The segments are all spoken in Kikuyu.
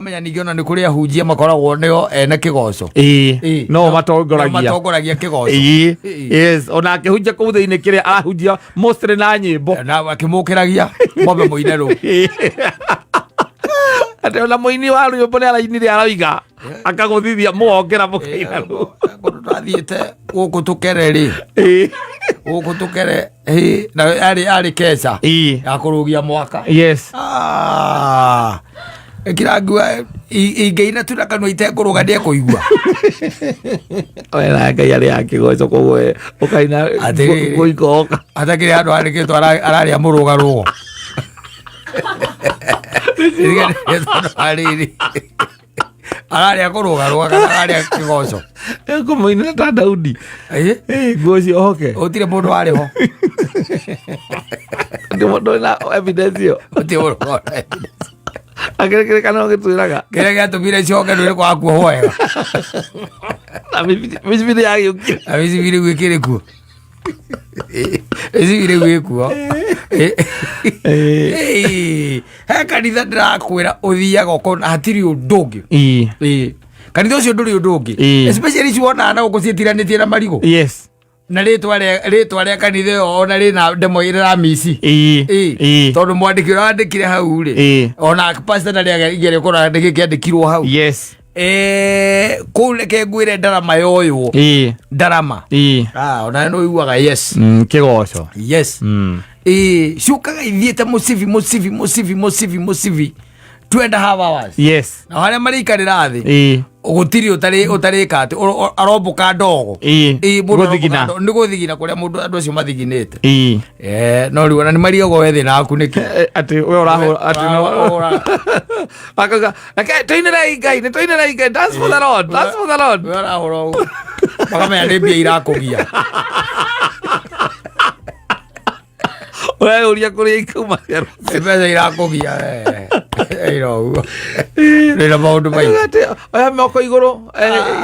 Menya ningĩ ona nĩ kũrĩ ahunjia makoragwo nĩo ene kĩgoco. Ĩĩ, no Nĩo matongoragia. Matongoragia kĩgoco. Ĩĩ, Ĩĩ. yes, ona akĩhunjia kũu thĩinĩ kĩrĩa arahunjia mostly na nyĩmbo. Na akĩmũkĩragia mwambe mũine rũ. Atĩ ona mũini wa rwĩmbo nĩ arainire aroiga akagũthithia mũgokĩra mũkaina rũ. Kũndũ twathiĩte gũkũ tũkere rĩ. Ĩĩ. Gũkũ tũkere ĩ, na arĩ keca Ĩĩ. ya kũrũgia mwaka. Yes. Ah. Ĩkĩra ngua ingĩina tu na kanua itekũrũga ndĩekũigua. Wena Ngai arĩ ya kĩgoco koguo we ũkaina Atĩrĩrĩ. gũikoka. Atakĩrĩ handũ handĩkĩtwo ararĩa mũrũgarũgo. Arĩrĩ. Ararĩa kũrũgarũga kana ararĩa kĩgoco. Ekũmũinĩra ta Daudi. Ĩ? Ĩ, nguo ciohoke. Gũtirĩ mũndũ warĩ ho. Ndĩ mũndũ wĩna evidence ĩyo. Gũtirĩ mũndũ warĩ. Akĩrĩkĩrĩ kana ũgĩtwĩraga. Kĩrĩa gĩatũmire icoke ndũrĩ kwaga kuohwo wega. Na mĩcibi yagĩũkire. Na mĩcibi rĩu ĩkĩrĩ kuo. Mĩcibi rĩu ĩ kuo. Ĩ, he kanitha ndĩrakwĩra ũthiaga ũkona hatirĩ ũndũ ũngĩ. Ĩĩ. Ĩ, kanitha ũcio ndũrĩ ũndũ ũngĩ. Ĩ. Especially ici wonaga na gũkũ ciĩtiranĩtie na marigũ. Yes. Na rĩtwa rĩa kanitha ĩyo ona rĩna ndemwa ĩrĩ mici. Ĩĩ. Ĩ, Ĩĩ. tondũ mwandĩki ũrĩa wandĩkire hau rĩ Ĩ. ona pastor ndarĩ igerio kũrora nĩkĩ kĩandĩkirwo hau. Yes. Kũu reke ngwĩre ndarama yoywo. Ĩĩ. Ndarama. Ĩĩ. Ah, ona nĩ ũiguaga yes. Kĩgoco. Yes. Ĩ, ciũkaga ithiĩte mũcibi mũcibi mũcibi mũcibi mũcibi 2.5 hours. Yes. Na harĩa marĩikarĩra thĩ Ĩĩ. gũtirĩ ũtarĩka atĩ arombũka ndogo. Ĩĩ. Ĩ, mũndũ arombũka Gũthigina. nĩ gũthigina kũrĩa mũndũ andũ acio mathiginĩte. Ĩĩ. No rĩu ona nĩ marigagwo we thĩna waku nĩkĩ. Atĩ we ũrahũra atĩ no Ũrahũra. Akauga, "Reke tũinĩrei Ngai, nĩ tũinĩrei Ngai, dance for the Lord, dance for the Lord." We ũrahũra ũguo. Makamenya nĩ mbia irakũgia. Ũreyũria kũrĩa ikauma cia Nĩ mbeca irakũgia we. Ĩra ũguo. Rĩna maũndũ maingĩ. Atĩ, oya moko igũrũ,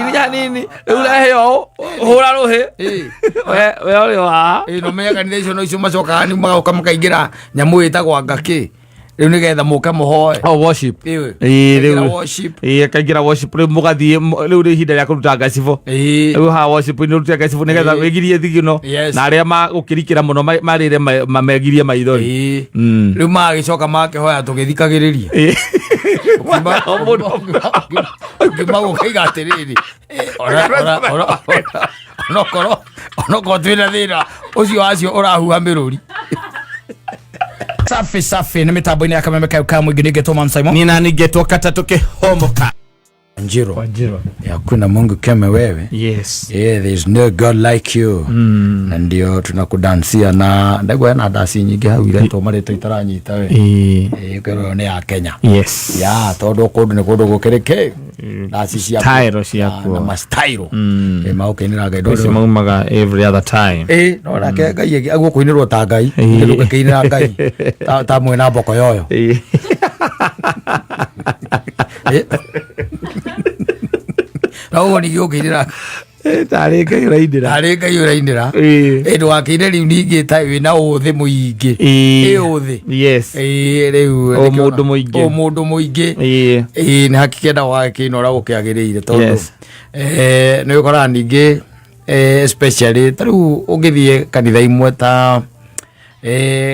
iria nini, rĩu rehe ũũ, hũra rũhĩ. Ĩ. We ũrĩ o haha. Ĩ, no menya kanitha icio no icio macokaga nĩ magoka makaingĩra nyamũ ĩtagwo ngakĩ rĩu nĩgetha mũke mũhoe. Oh, worship. Ĩ, Ĩ, kaingĩra rĩu. worship. Ĩ, akaingĩra worship rĩu mũgathiĩ rĩu nĩ ihinda rĩa kũruta ngacibũ. Rĩu haha worship nĩ ũrute ngacibũ nĩgetha wĩgirie thigino na arĩa magũkĩrikĩra mũno marĩre megirie maithori. Rĩu magagĩcoka makĩhoya tũgĩthikagĩrĩria. O mũndũ. Ũkiuma gũkaiga atĩrĩrĩ, onokorwo twĩna thĩna ũcio wacio ũrahuha mĩrũri. Safi safi nĩ mĩtambo-inĩ ya kameme kayo ka mũingĩ nĩngetwo Man Simon. Nina ningetwo katatũ kĩhomoka. Njiro hakuna Mungu kama wewe. Yes. Yeah, there's no God like you. Na ndio tunakudansia na ndagwa na ndaci nyingĩ hau iretwo marĩtwa itaranyita we. Ĩĩ. Ĩ, kwĩrwo nĩ ya Kenya. Yes. Ya tondũ kũndũ nĩ kũndũ gũkĩrĩ kĩ ndaci ciakuo. Style ciakuo. Na mastairo. Ĩ, magũkĩinĩra Ngai Ici ndũrĩ. maumaga every other time. Ĩ, no nake Ngai agũkũinĩrwo ta Ngai. Ĩ. Kĩndũ gĩkĩinĩra Ngai ta mwĩna mboko yoyo. Ĩĩ. Ĩ. Na ũguo ningĩ ũkĩinĩra Ĩ, tarĩ Ngai ũrainĩra. harĩ Ngai ũrainĩra. Ĩĩ. Ĩ, ndũgakĩine rĩu ningĩ ta wĩna ũthĩ mũingĩ. Ĩĩ. Ĩ, ũthĩ. Yes. Ĩ, rĩu Ũ nĩkĩo mũndũ mũingĩ. Ũ mũndũ mũingĩ. Ĩĩ. Ĩ, nĩ hakikenda wagĩkĩina ũrĩa gũkĩagĩrĩire tondũ Yes. nĩ ũkoraga ningĩ especially ta rĩu ũngĩthiĩ kanitha imwe ta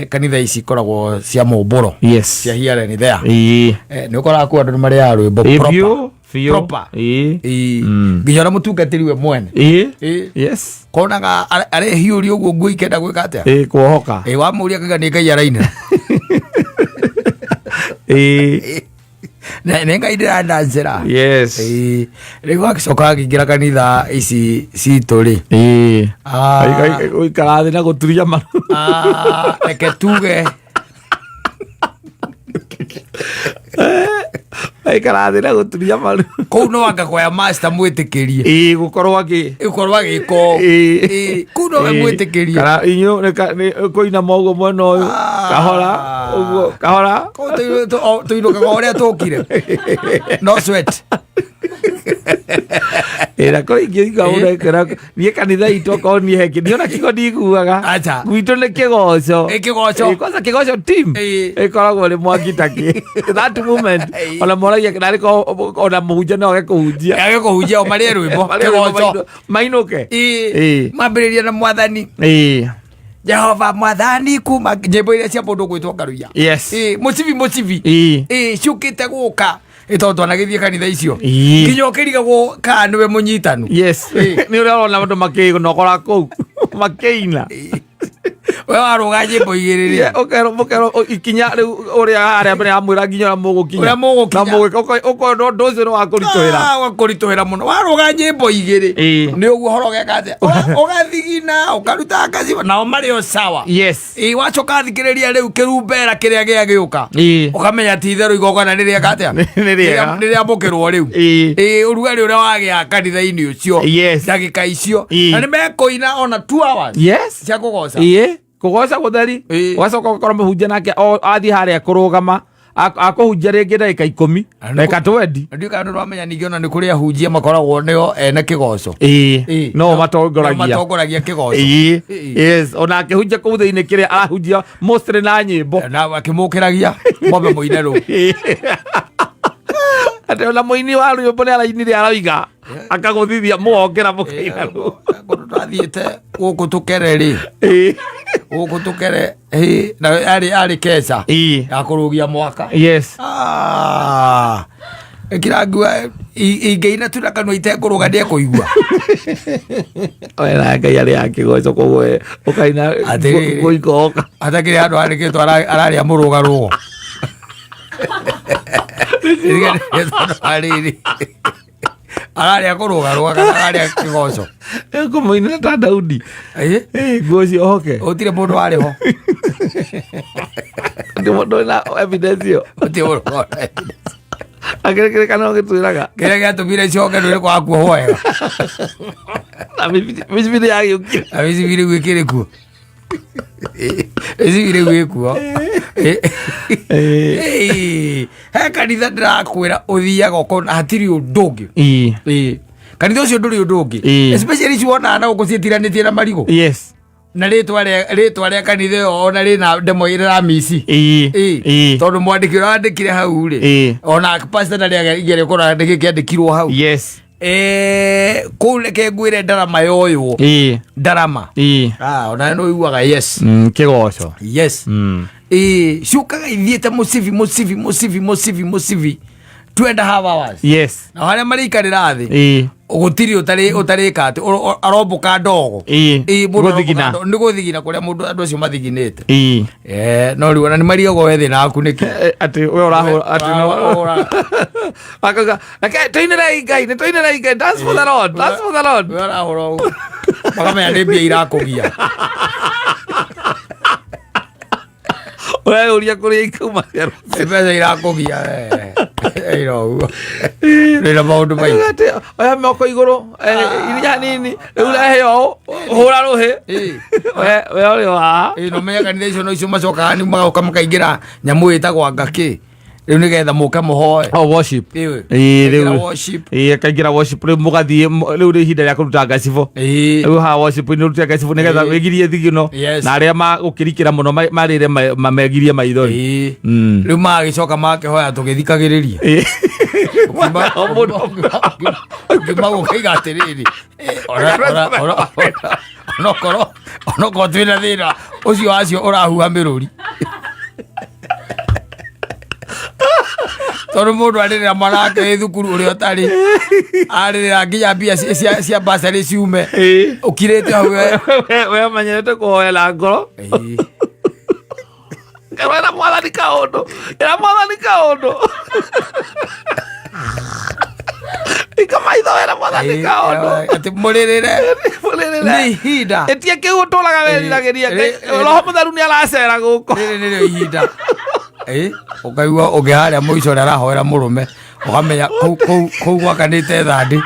kanitha ici ikoragwo cia mũmbũro Yes. cia here and there. Ĩĩ. Nĩ ũkoraga kuo andũ nĩ marĩaga rwĩmbo Ĩĩ, proper. biũ, biũ. Proper. Ĩĩ. Ĩĩ. Nginya ona mũtungatĩri we mwene. Ĩĩ. Ĩĩ. Yes. Konaga arehiũria ũguo nguo ikenda gwĩka atĩa. Ĩĩ, kuohoka. Ĩ, wamũria akauga nĩ Ngai arainĩra. Ĩĩ. Na nĩ Ngai ndĩrandancĩra. Yes. Ĩĩ. Rĩu agĩcoka akĩingĩra kanitha ici citũ rĩ. Ĩĩ. Ah. Gũikara thĩ na gũturia maru. Ah, reke tuge Aikara thĩ na gũturia maru. Kũu no anga kwaya master mwĩtĩkĩrie. Ĩĩ, gũkorwo akĩ Gũkorwo agĩka ũũ. Ĩĩ. Ĩĩ, kũu no we Ĩĩ. mwĩtĩkĩrie. Kana inyuĩ nĩ kũina moguo mwena ũyũ. Ah. Kahora ũguo kahora. Kũu tũinũkaga ũrĩa tũkire, no sweat. Ĩra kũrĩ ingĩ igaũrekera niĩ kanitha itũ okorwo niĩ he kĩ- niĩ ona kiugo ndiguaga. Acha. Gwitũ nĩ kĩgoco. Ĩ, kĩgoco. Ĩ, kwanza kĩgoco team Ĩ. ĩkoragwo ĩrĩ mwaki ta kĩ. That moment Ĩ. ona moragia narĩ korwo ona mũhunjia no age kũhunjia. Age kũhunjia o marĩe rwĩmbo Marĩe rwĩmbo kĩgoco. mainũke. Ĩ. Ĩ. Mambĩrĩria na mwathani. Ĩ. Jehova mwathani kuma nyĩmbo iria cia mũndũ gwĩtwo Ngaruiya. Yes. Ĩ, mũcibi mũcibi. Ĩ. Ĩ, ciũkĩte gũka. Ĩ, tondũ twanagĩthiĩ kanitha icio. Ĩ. Nginya ũkĩrigagwo kana nĩwe mũnyitanu. Yes. Ĩ. Nĩ ũrĩa ũrona andũ makĩnogora kũu makĩina. We warũga nyĩmbo igĩrĩ rĩ. Yeah, ũkerwo mũkerwo ikinya rĩu ũrĩa harĩa mbere amwĩra nginya ũrĩa mũgũkinya. Ũrĩa mũgũkinya. Na mũgĩka ũkona ũndũ ũcio nĩ wa kũritũhĩra. Ah, wakũritũhĩra mũno warũga nyĩmbo igĩrĩ Ĩ. nĩ ũguo horo ũgeka atĩa ũgathigina ũkaruta ngaci nao marĩ o sawa Yes. Ĩ, wacoka thikĩrĩria rĩu kĩrumbera kĩrĩa gĩa gĩũka Ĩ. ũkamenya ti itherũ igongona nĩ rĩeka atĩa Nĩ rĩega. Nĩ rĩamũkĩrwo rĩu Ĩ. Ĩ, ũrugarĩ ũrĩa wagĩa kanitha-inĩ ũcio Yes. ndagĩka icio Ĩ. na nĩ mekũina ona 2 hours Yes. cia kũgoca Ĩ. Kũgoca gũtheri. Ĩ. Ũgacoka ũgakora mũhunjia nake athiĩ harĩa kũrũgama akũhunjia rĩngĩ ndagĩka 10 Na nĩ ndagĩka 20. Na ndiũĩ kana nĩ ũramenya ningĩ ona nĩ kũrĩ ahunjia makoragwo nĩo ene kĩgoco Ĩ. Ĩ. No matongoragia. Matongoragia kĩgoco Ĩ. Ĩ. Yes. Ona akĩhunjia kũu thĩinĩ kĩrĩa arahunjia mostly na nyĩmbo. Na akĩmũkĩragia mwambe mũine rũu. Atĩ ona mũini wa rwĩmbo nĩ arainire aroiga akagũthithia mũgokĩra mũkaina rũu. Kũndũ twathiĩte gũkũ tũkere rĩ Ĩ. gũkũ tũkere ĩ, na arĩ keca Ĩ. ya kũrũgia mwaka. Yes. Ah, ĩkĩra ngua ingĩina tu na kanua itekũrũga ndĩekũigua. We na Ngai arĩ ya kĩgoco koguo we ũkaina Atĩrĩrĩ. gũikoka. Hatakĩrĩ handũ handĩkĩtwo ararĩa mũrũgarũgo. Arĩrĩ ararĩa kũrũgarũga kana ararĩa kĩgoco. Kũmũinĩra ta Daudi. Ĩ, Ĩ, nguo ciohoke. gũtirĩ mũndũ warĩ ho. Ndĩ mũndũ wĩna evidence ĩyo. Gũtirĩ mũndũ warĩ. Akĩrĩ kana ũgĩtwĩraga. Kĩrĩa gĩatũmire icoke ndũrĩ kwaga kuohwo wega. Na mĩcibi nĩ yagĩũkire. Na mĩcibi rĩu ĩkĩrĩ kuo. Mĩcibi rĩu ĩ kuo. Ĩ. Ĩ, he kanitha ndĩrakwĩra ũthiaga ũkona hatirĩ ũndũ ũngĩ. Ĩ. Ĩ. Kanitha ũcio ndũrĩ ũndũ ũngĩ. Ĩ. Especially ici wonaga na gũkũ ciĩtiranĩtie na marigũ. Yes. Na rĩtwa rĩa kanitha ĩyo ona rĩna ndemwa ĩrĩ Ĩ. Ĩ. Ĩ. Tondũ mwandĩki ũrĩa wandĩkire hau rĩ Ĩ. ona pastor ndarĩ igerio kũrora nĩkĩ kĩandĩkirwo hau. Yes. Kũu reke ngwĩre ndarama yoywo Ĩ. ndarama. Ĩ. Ah, ona nĩ ũiguaga yes. Kĩgoco. Yes. Ĩ, ciũkaga ithiĩte mũcibi mũcibi mũcibi mũcibi mũcibi 2.5 hours. Yes. Na harĩa marĩikarĩra thĩ Ĩ. gũtirĩ ũtarĩka atĩ arombũka ndogo. Ĩ. Ĩ, mũndũ arombũka Gũthigina. nĩ gũthigina kũrĩa mũndũ andũ acio mathiginĩte. Ĩ. No rĩu ona nĩ marigagwo we thĩna waku nĩkĩ. Atĩ we ũrahũra atĩ no Ũrahũra. akauga reke tũinĩrei Ngai nĩ tũinĩrei Ngai, dance for the Lord, dance for the Lord. We ũrahũra ũguo makamenya nĩ mbia irakũgia. Ũreyũria kũrĩa ikauma cia Nĩ mbeca irakũgia we. Ĩra ũguo rĩna maũndũ maingĩ. Atĩ oya moko igũrũ iria nini rĩu rehe ũũ hũra rũhĩ. Ĩ. We ũrĩ o haha. Ĩ, no menya kanitha icio no icio macokaga nĩ magoka makaingĩra nyamũ ĩtagwo ngakĩ rĩu nĩgetha mũke mũhoe. Oh, worship. Ĩ, Ĩ, kaingĩra rĩu worship. Ĩ, akaingĩra worship rĩu mũgathiĩ rĩu nĩ ihinda rĩa kũruta ngacibũ. Ĩ. Rĩu haha worship-inĩ ũrute ngacibũ nĩgetha Ĩ. wĩgirie thigino Yes. na arĩa magũkĩrikĩra mũno marĩre megirie maithori. Ĩ. Rĩu magagĩcoka makĩhoya tũgĩthikagĩrĩria. Ĩ. Ũkiuma gũkaiga atĩrĩrĩ, onokorwo twĩna thĩna ũcio wacio ũrahuha mĩrũri tondũ mũndũ arĩrĩra mwana wake wĩ thukuru ũrĩa ũtarĩ arĩrĩra nginya mbia cia basarĩ ciume ũkirĩte hau we. We menyerete kũhoya na ngoro. Ĩ. Ĩra mwathani kaũndũ, ĩra mwathani kaũndũ, ika maitho wĩra mwathani kaũndũ. Atĩ mũrĩrĩre. Mũrĩrĩre. Nĩ ihinda. Ĩtia kĩu ũtũraga weriragĩria. Ĩ, ĩ, Roho mũtheru nĩ aracera gũkũ. Rĩrĩ nĩrĩo ihinda. Ĩ, ũkaigua ũngĩ harĩa mũico ũrĩa arahoera mũrũme ũkamenya kũu gwakanĩte thandĩ.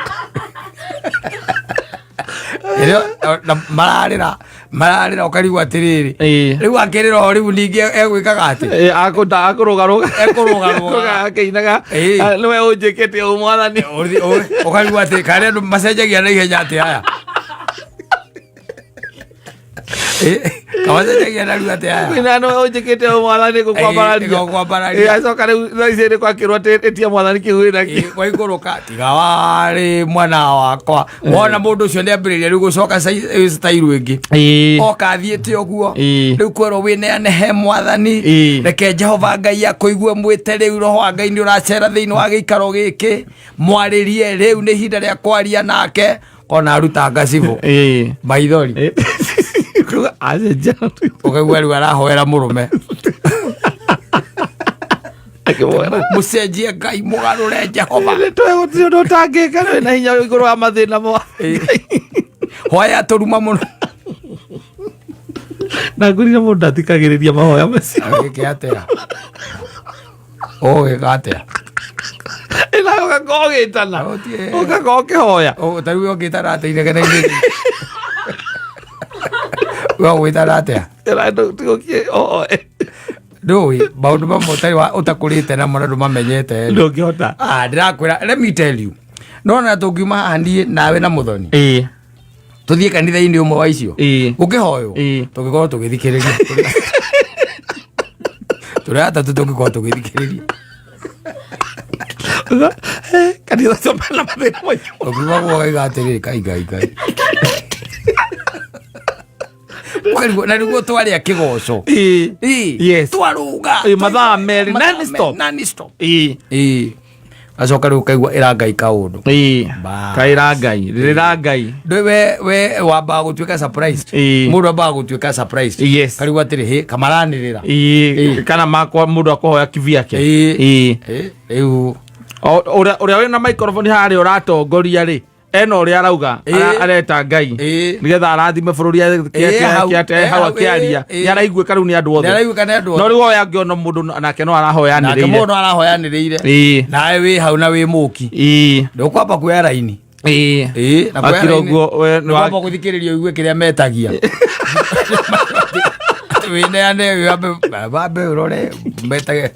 Ĩrĩa, na mararĩra. Mararĩra ũkarigwo atĩrĩrĩ, Ĩĩ. rĩu akĩrĩra o rĩu ningĩ egwĩkaga atĩ Ĩĩ, akũrũgarũga. Ekũrũgarũga. Akĩinaga. Ĩĩ. Ah, nĩwe ũnjĩkĩte ũũ mwathani. Ũkarigwo atĩ karĩa andũ macenjagia na ihenya atĩ aya. Ĩ, kamacenjagia narua atĩ aya. Kwĩna nĩwe ũnjĩkĩte ũũ mwathani gũkwambararia. Ĩĩ, gũkwambararia. Ĩĩ, acoka rĩu thaa ici nĩ kwakĩrwo atĩ ĩtia mwathani kĩu wĩnakĩo. Ĩ, waikũrũka tiga warĩ mwana wakwa wona mũndũ ũcio nĩ ambĩrĩria rĩu gũcoka style ĩngĩ. Ĩĩ. Oka athiĩte ũguo. Ĩĩ. Rĩu kwerwo wĩneane he mwathani. Ĩĩ. Reke Jehova Ngai akũigue mwĩte rĩu roho wa Ngai nĩ ũracera thĩinĩ wa gĩikaro gĩkĩ, mwarĩrie rĩu nĩ ihinda rĩa kwaria nake. Kona aruta ngacibũ Ĩĩ. maithori. Ĩĩ. Kuga, acenjia. Ũkaigua rĩu arahoera mũrũme. Akĩmwĩra, Mũcenjie Ngai, mũgarũre Jehova. "Nĩ tũĩ gũtirĩ ũndũ ũtangĩka nĩ wĩna hinya igũrũ wa mathĩna mothe." Hoya tũruma mũno. Na ngwĩrire mũndũ ndathikagĩrĩria mahoya macio. Agĩke atĩa? Ũgĩka atĩa? Ĩna ũgakorwo ũgĩtana. Ũtie. Ũgakorwo ũkĩhoya. Ta rĩu ũngĩtana atĩa inegene-inĩ? We ũgwĩtana atĩa? Ĩna ndũgũkĩ oe. Ndũĩ maũndũ mamwe ũtarĩ ũtakũrĩte namo na ndũmamenyete. Ndũngĩhota. Ah, ndĩrakwĩra, let me tell you. Nona tũngiuma haha niĩ nawe na Mũthoni. Ĩĩ. Tũthiĩ kanitha-inĩ ũmwe wa icio. Ĩĩ. Gũkĩhoywo. Ĩĩ. Tũngĩkorwo tũgĩthikĩrĩria. Tũrĩ atatũ tũngĩkorwo tũgĩthikĩrĩria. Kanitha ũcio mena mathĩna maingĩ. Ũkiuga guo ũkauga atĩrĩrĩ, Ngai Ngai Ngai. Ũkarigwo, na nĩguo twarĩa kĩgoco. Ĩĩ. Ĩĩ. Yes. Twarũga. Ĩĩ, mathaa merĩ, Mathaa non-stop. non-stop. Ĩĩ. Ĩĩ. Acoka rĩu ũkaigua ĩra Ngai kaũndũ. Ĩĩ. Bas. Kaĩra Ngai. Rĩrĩra Ngai. Ndũĩ we wambaga gũtuĩka surprised. Ĩĩ. Mũndũ ambaga gũtuĩka surprised. Yes. Karigwo atĩrĩ, hĩ, kamaranĩrĩra. Ĩĩ. Kana makwa mũndũ akũhoya kivyake. Ĩĩ. Ĩĩ. Ĩĩ, rĩu Ũrĩa wĩna microphone harĩa ũratongoria rĩ, ena ũrĩa arauga, Ĩĩ. areta Ngai Ĩĩ. nĩgetha arathime bũrũri Ĩĩ, hau. hau Ĩĩ, hau, akĩaria. ĩĩ, ĩĩ. Nĩ araiguĩka rĩu nĩ andũ othe. Nĩ araiguĩka nĩ andũ othe. No rĩu oya angĩona mũndũ nake no arahoya Nake anĩrĩire. mũndũ arahoyanĩrĩire. Ĩĩ. Nawe wĩ hau na wĩ mũki. Ĩĩ. Ndũkwamba kuoya raini. Ĩĩ. Ĩĩ, na kuoya Akira raini. ũguo, we nĩ wa- Ndũkwamba gũthikĩrĩria ũigue kĩrĩa metagia. Atĩ wĩneane wambe wambe ũrore metage.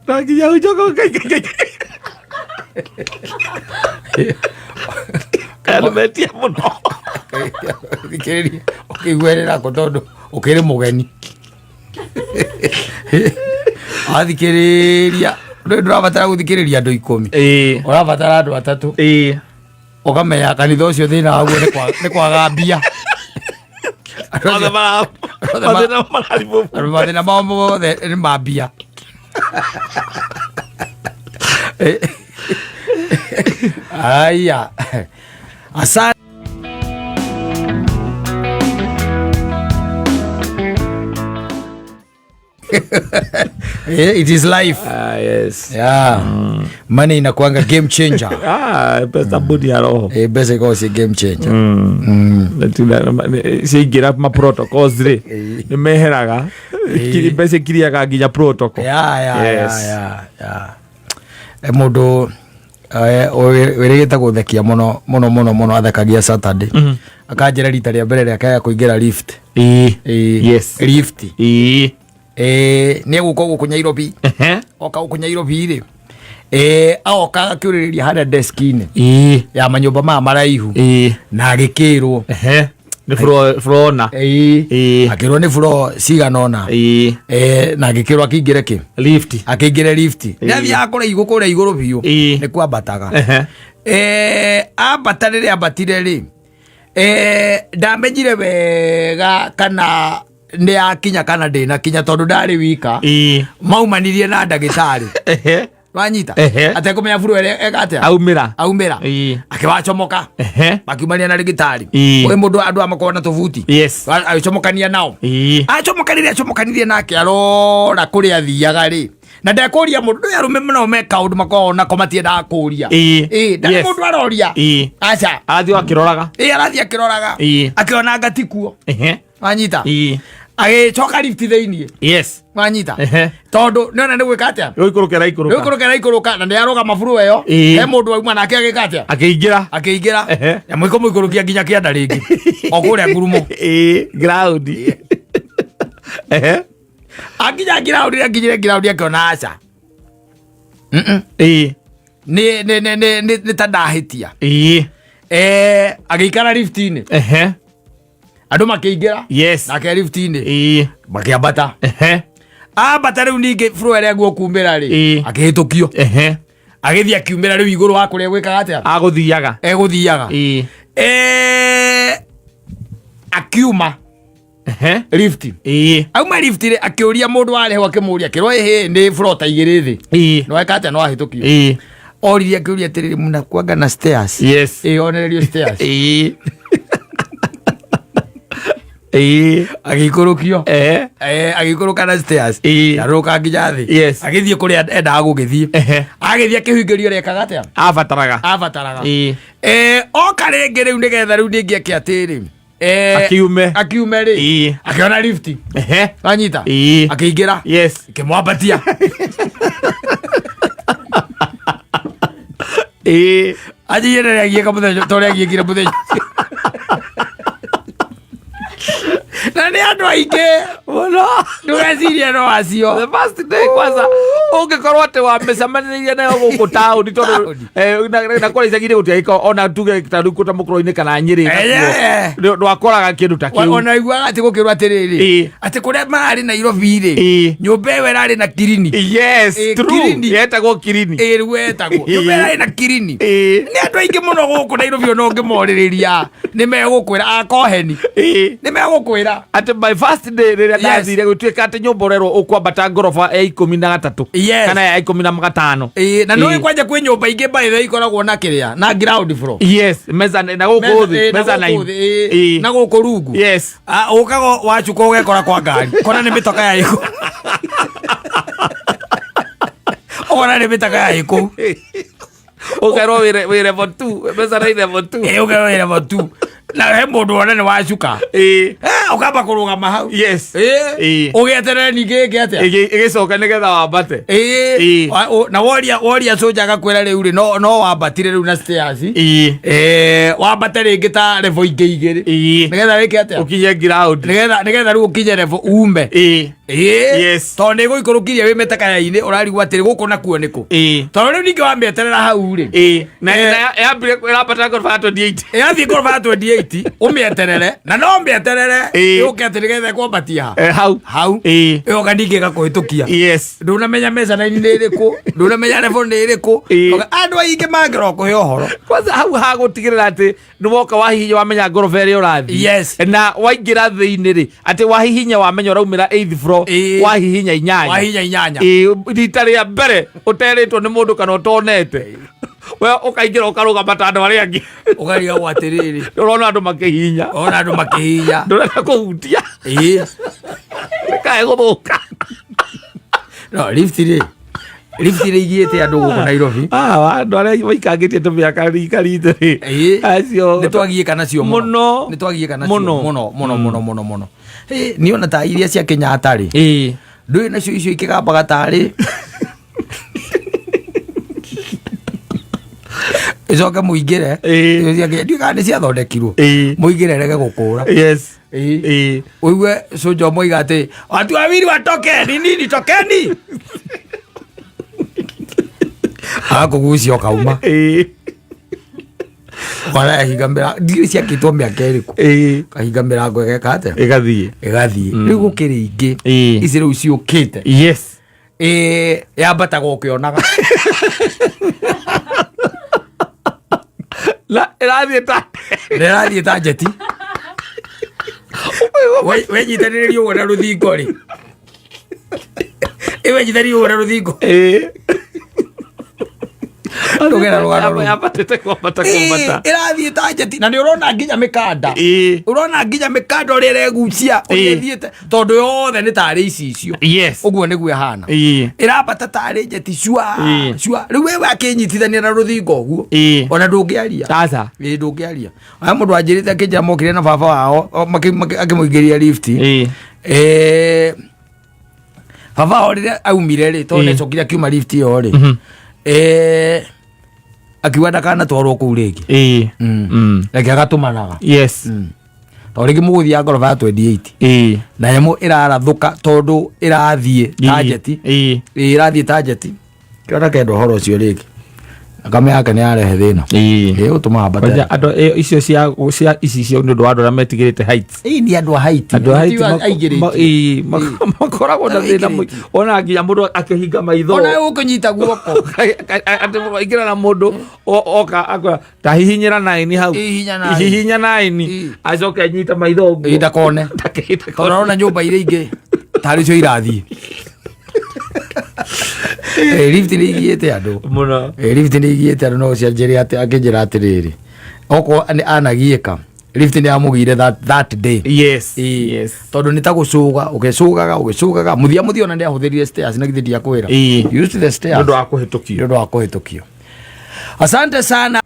Na nginya ũcoke ũkaikaikaika. Andũ metia mũno. Thikĩrĩria ũkĩiguĩrĩra kũ tondũ ũkĩrĩ mũgeni. Wathikĩrĩria ndũĩ ndũrabatara gũthikĩrĩria andũ 10. Ĩĩ. Ũrabatara andũ 3. Ĩĩ. Ũkamenya kanitha ũcio thĩna waguo nĩ kwaga mbia. Andũ Othe acio- othe mathĩna mararibwo. andũ mathĩna mao mothe nĩ ma mbia. Aya. Asante. It is life. Ah, yes. Yeah. Money inakuanga game changer. Ah, pesa budi ya roho. Mbeca ikoragwo ciĩ game changer. Ciaingĩra ma protocols rĩ, nĩ meheraga. Mbeca ikiriaga nginya protocol. Yeah, yeah, Yes. yeah, yeah, yeah. Mũndũ wĩrĩgĩte gũthekia mũno mũno mũno mũno athekagia Saturday. Akanjĩra rita rĩa mbere rĩake rĩa kũingĩra lift. Ĩĩ. Yes. Lift. Ĩĩ. Nĩ egũka gũkũ Nairobi. Ehe. Oka gũkũ Nairobi rĩ. Aoka akĩũrĩrĩria harĩa desk-inĩ Ĩĩ. ya manyũmba maya maraihu. Ĩĩ. Na agĩkĩrwo. Ehe. Nĩ floor na. Ĩĩ. Ĩĩ. Akĩrwo nĩ floor cigana ũna. Ĩĩ. Na agĩkĩrwo akĩingĩre kĩ? Lift. Akĩingĩre lift. Nĩ athiaga kũrĩa igũrũ, kũrĩa igũrũ biũ. Ĩĩ. Nĩ kwambataga. Ehe. Ambata rĩrĩa ambatire rĩ, ndamenyire wega kana nĩ akinya kana ndĩnakinya tondũ ndarĩ wika. Ĩĩ. Maumanirie na ndagĩtarĩ. Ehe. Wanyita? Ehe. Atekũmenya buru ĩrĩa eka atĩa? Aumĩra. Aumĩra. Ĩĩ. Akĩwacomoka. Ehe. Makiumania na rĩgĩtarĩ. Ĩĩ. Ũyũ mũndũ andũ aya makoragwo na tũbuti. Yes. Agĩcomokania nao. Ĩĩ. Acomokanirie, acomokanirie nake arora kũrĩa athiaga rĩ. Na ndekũria mũndũ, ndũĩ arũme mũno me kaũndũ makoragwo nako matiendaga kũria. Ĩĩ. Ĩĩ, ndarĩ Yes. mũndũ aroria. Ĩĩ. Aca. Arathiĩ akĩroraga. Ĩĩ, arathiĩ akĩroraga. Ĩĩ. Akĩona ngati kuo. Ehe. Wanyita? Ĩĩ. Agĩcoka lift thĩiniĩ. Wanyita? Tondũ nĩona nĩ gwĩka atĩa? Gũikũrũka ĩraikũrũka. Nĩ gũikũrũka ĩraikũrũka na nĩ arũgama buru ĩyo. He mũndũ wauma nake agĩka atĩa? Akĩingĩra. Akĩingĩra. Na mũiko mũikũrũkia nginya kĩanda rĩngĩ. O kũrĩa ngurumo. Ground. Akinya ground, akinyire ground akĩona aca. Nĩ nĩ nĩ nĩ nĩ nĩ ta ndahĩtia. Agĩikara lift-inĩ. Andũ makĩingĩra. Nake lift-inĩ. Makĩambata. Ambata rĩu ningĩ floor ĩrĩa guo kumĩra rĩ. Akĩhĩtũkio. Agĩthiĩ akiumĩra rĩu igũrũ wa kũrĩa gwĩkaga atĩa? Agũthiaga. Egũthiaga. Akiuma lift. Auma lift rĩ, akĩũria mũndũ warĩ ho, akĩmũria, akĩrwo ĩhĩ nĩ floor ta igĩrĩ thĩ. No eka atĩa? No ahĩtũkio. Oririe akĩũria atĩrĩrĩ, mnakuanga na stairs? Ĩĩ, onererio stairs. Agĩikũrũkio. Agĩikũrũka na stairs. Arũka nginya thĩ. Agĩthiĩ kũrĩa endaga gũgĩthiĩ. Agĩthiĩ akĩhingĩrio ũrĩa ekaga atĩa? Abataraga. Abataraga. Oka rĩngĩ rĩu nĩgetha rĩu ningĩ eke atĩrĩ. Akiume. Akiume rĩ. Akĩona lift. Wanyita? Akĩingĩra. Ĩkĩmwambatia. Anjĩire rĩrĩa agiĩka mũthenya ta ũrĩa agiĩkire mũthenya. Na nĩ andũ aingĩ. Mũno. Ndũgecirie no acio. The first day kwanza ũngĩkorwo atĩ wamĩcemanĩrĩire nayo gũkũ taũni tondũ Taũni. Na kũrĩa icagi-inĩ gũtiagĩkorwo ona tuge ta rĩu ta mũkũrũ-inĩ kana Nyĩrĩ nakuo, ndwakoraga kĩndũ ta kĩu. Ona iguaga atĩ gũkĩrwo atĩrĩrĩ, atĩ kũrĩa mararĩ Nairobi rĩ, nyũmba ĩyo ĩrarĩ na kirini. Yes, true. Kirini. Yetagwo kirini. Ĩĩ, rĩu etagwo nyũmba ĩrarĩ na kirini. Nĩ andũ aingĩ mũno gũkũ Nairobi, ona ũngĩmorĩrĩria nĩ megũkwĩra akoheni. Nĩ megũkwĩra Atĩ my first day rĩrĩa ndathire gũtuĩka atĩ nyũmba ũrerwo ũkwambata ngoroba ya 13 kana ya 15. Ĩĩ, na nĩ kwanja kwĩ nyũmba ingĩ by the way ikoragwo na kĩrĩa na ground floor. Yes, meza na gũkũ thĩ, na meza gũkũ nine. thĩ, ĩĩ, na gũkũ rungu. Ũkaga wacuka ũgekora kwa ngari kona nĩ mĩtoka ya ĩkũ, ũkona nĩ mĩtoka ya ĩkũ. Ũkerwo wĩ level 2, meza nine level 2. Ĩĩ, ũkerwo wĩ level 2 na he mũndũ wona nĩ wacuka. Ũkamba kũrũgama hau. Ũgĩeterere ningĩ ĩngĩ atĩa? Ĩgĩcoka nĩgetha wambate. Na woria soja agakwĩra rĩu rĩ no wambatire rĩu na stairs. Wambate rĩngĩ ta level ingĩ igĩrĩ. Nĩgetha wĩke atĩa? Ũkinye ground. Nĩgetha rĩu ũkinye level ume. Tondũ nĩ gũikũrũkirie wĩ mĩtakaya-inĩ, ũrarigwo atĩrĩ gũkũ nakuo nĩkũ? Tondũ rĩu ningĩ wamĩeterera hau rĩ. Na yambire ĩrambata ngoroba ya 28. Ĩrathiĩ ngoroba ya 28 ũmĩeterere na no ũmĩeterere yũke atĩ nĩgetha ĩkwambatia ha? Hau. Hau. Ĩyoka ningĩ ĩgakũhĩtũkia. Ndũnamenya mezzanine nĩ ĩrĩkũ, ndũnamenya level nĩ ĩrĩkũ. Andũ aingĩ mangĩrora kũhe ũhoro. Kwanza hau hagũtigĩrĩra atĩ nĩ woka wahihinya wamenya ngoroba ĩrĩa ũrathiĩ. Na waingĩra thĩinĩ rĩ, atĩ wahihinya wamenya ũraumĩra eighth floor, wahihinya inyanya. Wahihinya inyanya. Rita rĩa mbere ũterĩtwo nĩ mũndũ kana ũtonete, we ũkaingĩra ũkarũgama ta andũ arĩa angĩ. Ũkarigagwo atĩrĩrĩ. Ũrona andũ makĩhihinya. Ũrona andũ makĩhihinya. Ndũrenda kũhutia. Kae gũthũka. No, lift rĩ. Lift rĩ igiĩte andũ gũkũ Nairobi. Andũ arĩa maikangĩtie tũmĩaka rika ritũ rĩ. Acio. Nĩ twagiĩka nacio mũno. Mũno. Nĩ twagiĩka nacio Mũno. mũno mũno mũno mũno mũno. Niĩ ona ta iria cia Kenyatta rĩ. Ndũĩ nacio icio ikĩgambaga tarĩ. Icoke mũingĩre. Ndiũĩ kana nĩ ciathondekirwo. Mũingĩre rege gũkũra. Ũigue cũnja ũmwe oiga atĩ watu wawili watoke ni nini tokeni. Agakũgucia ũkauma. Ũkona yahinga mĩrango, ndiũĩ ciakĩtwo mĩaka ĩrĩkũ. Kahinga mĩrango ĩgeka atĩa? Ĩgathiĩ. Ĩgathiĩ. Rĩu gũkĩrĩ ingĩ. Ici rĩu ciũkĩte. Yambataga ũkĩonaga. Na ĩrathiĩ ta Ĩrathiĩ ta njeti. Wenyitanĩrĩria ũguo na rũthingo rĩ. Ĩ wenyitanĩrĩria ũguo na rũthingo. Ndũgera rũgano rũu. Yambatĩte kwambata kwambata. Ĩrathiĩ ta njeti na nĩ ũrona nginya mĩkanda. Ĩĩ. Ũrona nginya mĩkanda ũrĩa ĩregucia ũrĩa Ĩĩ. ĩthiĩte tondũ yothe nĩ tarĩ icicio. Yes. Ũguo nĩguo ĩhana. Ĩĩ. Ĩrambata tarĩ njeti cua Ĩĩ. cua. Rĩu wewe akĩnyitithania na rũthingo ũguo. Ĩĩ. Ona ndũngĩaria. Aca. Ĩĩ ndũngĩaria. Aya mũndũ anjĩrĩte akĩnjĩra mokire na baba wao akĩmũingĩria lift. Ĩĩ. Baba wao rĩrĩa aumire rĩ tondũ Ĩĩ. nĩacokire akiuma lift ĩyo rĩ. Akiuga ndakanatwarwo kũu rĩngĩ. Ĩĩ. Reke agatũmanaga. Yes. Tondũ rĩngĩ mũgũthiaga ngoroba ya 28 Ĩĩ. na nyamũ ĩrarathũka tondũ ĩrathiĩ ta njeti. Ĩĩ. Ĩĩ, ĩrathiĩ ta njeti. Kĩona kenda ũhoro ũcio rĩngĩ. Thakame yake nĩ yarehe thĩna. Ĩĩ. Ĩĩ ũtũma ambate. Kwanja andũ icio cia cia icicio nĩ ũndũ wa andũ arĩa metigĩrĩte heights. Ĩĩ nĩ andũ a height. Andũ a height Ti aigĩrĩtie. ĩĩ, makoragwo na thĩna mũingĩ. Ona nginya mũndũ akĩhinga maitho. Ona ũkũnyita guoko. Atĩ waingĩra na mũndũ oka akora ta hihinyĩra naini hau. Hihinya nine. Hihinya naini. Ĩĩ. Acoke anyite maitho ũguo. Ĩĩ ndakone. Tondũ arona nyũmba iria ingĩ tarĩ cio irathiĩ. Lift nĩ igiĩte andũ. Mũno. Lift nĩ igiĩte andũ no ũcianjĩre atĩ akĩnjĩra atĩrĩrĩ. Okorwo nĩ anagiĩka lift nĩ yamũgire that day. Yes. Ĩĩ. Yes. Tondũ nĩ ta gũcũga ũgĩcũgaga ũgĩcũgaga mũthia mũthia ona nĩ ahũthĩrire stairs na githĩ ndiakwĩra. Ĩĩ. Use the stairs. Nĩ ũndũ wa kũhĩtũkio. Nĩ ũndũ wa kũhĩtũkio. Asante sana.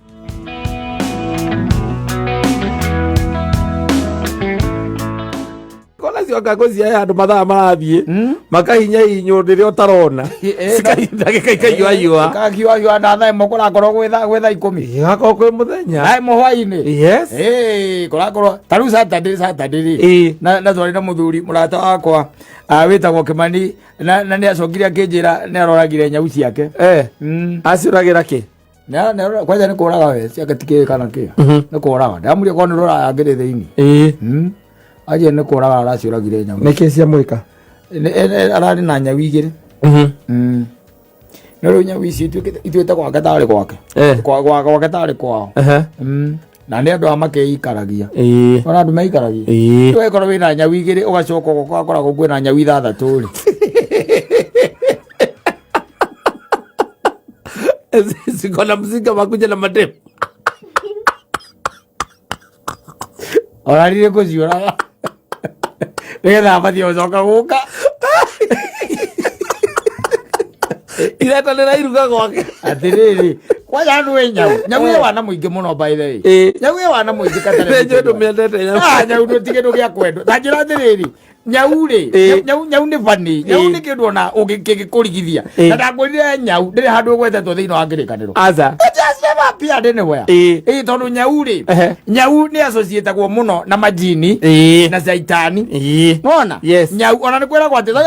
Kona cio anga ngũciahe handũ mathaa marathiĩ makahinya hinywo rĩrĩa ũtarona ndagĩka ikahiũahiũa Ikahiũahiũa na thaa ĩmwe kũrakorwo gwĩ thaa ikũmi. Gakorwo kwĩ mũthenya. Thaa ĩmwe hwainĩ. Yes. Ĩĩ, kũrakorwo ta rĩu Saturday rĩ. Ĩĩ. Na twarĩ na mũthuri mũrata wakwa wĩtagwo Kĩmani na nĩ acokire akĩnjĩra nĩ aroragire nyau ciake. Aciũragĩra kĩ? Kwanja nĩ kũraga we ciake ti kĩ kana kĩ. Nĩ kũraga. Ndamũria korwo nĩ rũraya ngĩrĩ thĩinĩ. Ĩĩ. Anjĩra nĩ kũraga araciũragire nyau. Nĩkĩ ciamwĩka? Ararĩ na nyau igĩrĩ. No rĩu nyau ici ituĩte gwake tarĩ gwake. Gwake tarĩ kwao. Na nĩ andũ a makĩikaragia. Ĩĩ. Ona andũ meikaragia. Ĩĩ. Ũgĩkorwo wĩna nyau igĩrĩ ũgacoka ũgakoragwo kwĩna nyau ithathatũ rĩ. Ziko na mzinga makuja na mademu. Ona rĩrĩ kũciũraga. Nĩgetha abathiĩ gũcoka gũka. Iretanĩra iruga gwake. Atĩrĩrĩ, kwanja andũ ĩ nyau. Nyau ĩ wana mũingĩ mũno by the way. Ĩĩ. Nyau ĩ wana mũingĩ katarĩ. Nĩ njũĩ ndũmĩendete nyau. Ah, nyau ndũ ti kĩndũ gĩa kwendwo. Ta njĩra atĩrĩrĩ, nyau rĩ, Ĩĩ. nyau nĩ funny. Nyau Ĩĩ. nĩ kĩndũ ona kĩngĩkũrigithia. Ĩĩ. Na ndakwĩrire nyau ndĩrĩ handũ ĩgwetetwo thĩinĩ wa kĩrĩkanĩro. Aca. It has never appeared anywhere. Ĩĩ. Ĩĩ, tondũ nyau rĩ, Ehe. nyau nĩ associatagwo mũno na majini Ĩĩ. na caitani. Ĩĩ. Wona? Yes. Nyau ona nĩ kwĩragwo atĩ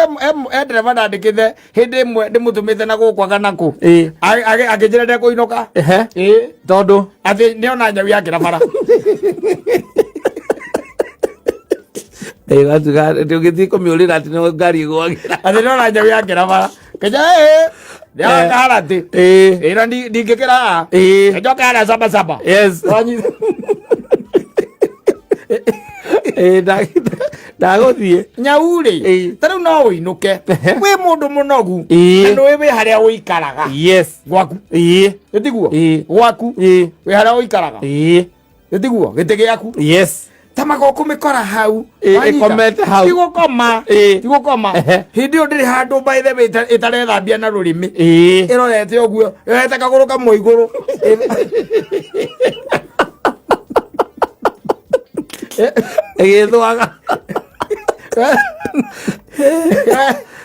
he ndereba ndandĩkĩte hĩndĩ ĩmwe ndĩmũtũmĩte na gũkũ anga na kũ. Ĩĩ. Akĩnjĩra ndekũinũka. Ehe. Ĩĩ. Tondũ Atĩ nĩona nyau yakĩra bara. Ũgĩthiĩ kũmĩũrĩra atĩ nĩ ngari ĩgũagĩra. Atĩ nĩona nyau yakĩra bara. Kĩnja ĩĩ. Nĩona karatĩ. Ĩĩ. Ĩĩ na ndingĩkĩra haha. Ĩĩ. Njoke harĩa saba saba. Yes. Wanyita. Ĩĩ ndagũthiĩ. Nyau rĩ, Ĩĩ. ta rĩu no ũinũke. Wĩ mũndũ mũnogu. Ĩĩ. Na nĩũĩ wĩ harĩa ũikaraga. Yes. Gwaku. Ĩĩ. Ĩtiguo? Ĩĩ. Gwaku. Ĩĩ. Wĩ harĩa ũikaraga. Ĩĩ. Ĩtiguo? Gĩtĩ gĩaku. Yes. Ta magokũmĩkora hau. Ĩĩ, Wanyita? ĩkomete hau. Ti gũkoma. Ĩĩ. Ti gũkoma. Ehe. Hĩndĩ ĩyo ndĩrĩ handũ by the way ĩtarethambia na rũrĩmĩ. Ĩĩ. Ĩrorete ũguo. Ĩrorete kagũrũ kamwe igũrũ. Ĩgĩthwaga.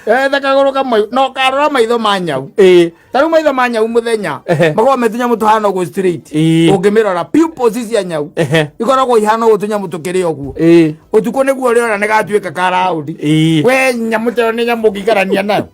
Ĩrorete kagũrũ kamwe. No karora maitho ma nyau. Ĩĩ. Ta rĩu maitho ma nyau mũthenya Ehe. makoragwo me tũnyamũ tũhana ũguo straight. Ĩĩ. Ũngĩmĩrora pupils cia nyau Ehe. ikoragwo ihana ũguo tũnyamũ tũkĩrĩ ũguo. Ĩĩ. Ũtukũ nĩguo ũrĩona nĩ gatuĩka ka round. Ĩĩ. We nyamũ ta ĩyo nĩ nyamũ ũngĩikarania nayo.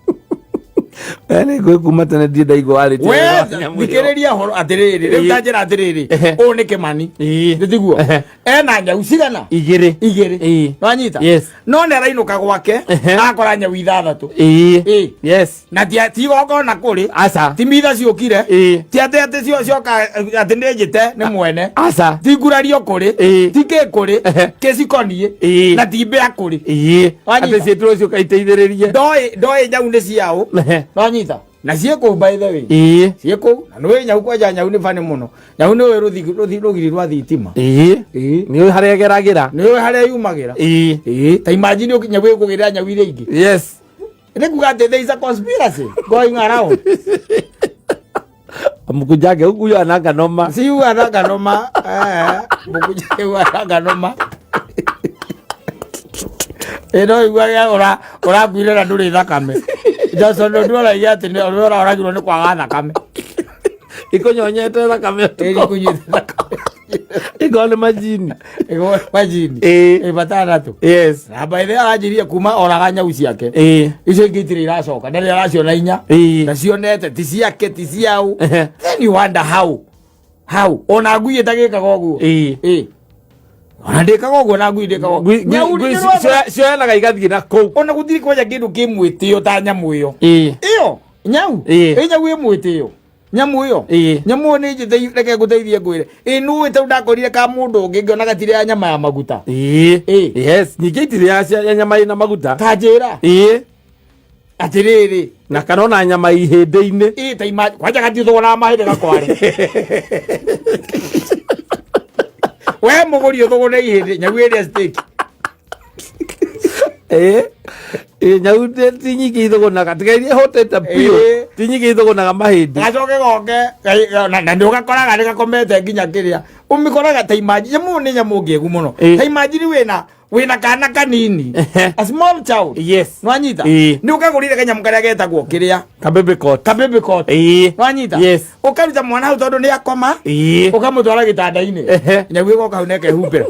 Nĩ ngũĩ kuma tene ndirĩ ndaigua warĩtie We ũhoro wa nyamũ ĩyo. thikĩrĩria ũhoro atĩrĩrĩ rĩu Ĩĩ. ta njĩra atĩrĩrĩ Ehe. ũyũ nĩ Kĩmani. Ĩĩ. Nĩtiguo? Ehe. Ena nyau cigana? Igĩrĩ. Igĩrĩ. Ĩĩ. Nĩwanyita? Yes. No nĩ arainũka gwake Ehe. akora nyau ithathatũ. Ĩĩ. Ĩĩ. Yes. Na ti igongona kũrĩ. Aca. Ti mitha ciũkire. Ĩĩ. Ti atĩ atĩ cioka atĩ nĩ njĩte nĩ mwene. Aca. Ti ngurario kũrĩ. Ĩĩ. Ti kĩ kũrĩ. Ehe. Kĩcikoniĩ. Ĩĩ. Na ti mbĩa kũrĩ. Ĩĩ. Wanyita? Atĩ ciĩtirwo ciũka iteithĩrĩrie. Ndoĩ nyau nĩ ciaũ. Ehe. Nĩwanyita? Na ciĩ kũu, by the way. Ciĩ kũu na nĩũĩ nyau, kwanja nyau nĩ bani mũno. Nyau nĩũĩ rũgiri rwa thitima. Nĩ ũĩ harĩa ĩgeragĩra. Nĩũĩ harĩa yumagĩra. Ta imagine nyau ĩkũgĩrĩra nyau iria ingĩ. Nĩ kuga atĩ there is a conspiracy going around. Mkujange huku ananga noma. Si ananga noma, mkujange ananga noma. Ĩno iguaga ũrakuire na ndũrĩ thakame. Johnson Ndundu arauga atĩ nĩ ũrĩa ũroragirwo nĩ kwaga thakame. Ikũnyonyete thakame. Ĩĩ, ikũnyuĩte thakame. Ĩkorwo nĩ majini. Ĩkorwo majini. Ĩĩ. Matandatũ. Na by the way aranjĩrire kuma oraga nyau ciake, icio ingĩ itirĩ iracoka, ndarĩ araciona inya. Na cionete ti ciake, ti ciao. Then you wonder how ona ngui ĩtagĩkaga ũguo. Ĩĩ, ona ndĩkaga ũguo, na ngui ndĩkaga ũguo. Nyau nĩ Cioyanaga igathiĩ na kũu. Ona gũtirĩ kwanja kĩndũ kĩ mwĩtĩo ta nyamũ ĩyo. Ĩyo nyau. Ĩ nyau ĩ mwĩtĩo, nyamũ ĩyo. Nyamũ ĩyo nĩ njĩte, reke ngũteithie ngwĩre. Ĩ nũĩ tondũ ndakorire ka mũndũ ũngĩ ngĩona gatirĩ ya nyama ya maguta. Yes, ningĩ itirĩ ya nyama ĩna maguta. Ta njĩra. Atĩrĩrĩ. Na kana ona nyama ihĩndĩ-inĩ. Ĩ ta ima kwanja gatiũthũgũnaga mahĩndĩ gakware. We mũgũri ũthũgũne ihĩndĩ, nyau ĩrĩa steak. Ĩĩ, nyau ti nyingĩ ithũgũnaga, tiga iria ihũtĩte biũ. Ti nyingĩ ithũgũnaga mahĩndĩ. Gacoke goke na nĩ ũgakoraga nĩ gakomete nginya kĩrĩa ũmĩkoraga. Ta imagine, nyamũ nĩ nyamũ ngĩgu mũno. Ta imagine wĩna kana kanini, a small child. Nwanyita? Nĩ ũkagũrire kanyamũ karĩa getagwo kĩrĩa? Kabebe cot. Kabebe cot. Nwanyita? Yes. Ũkaruta mwana hau tondũ nĩ akoma, ũkamũtwara gĩtanda-inĩ. Nyau ĩgoka hau na ĩkehumbĩra,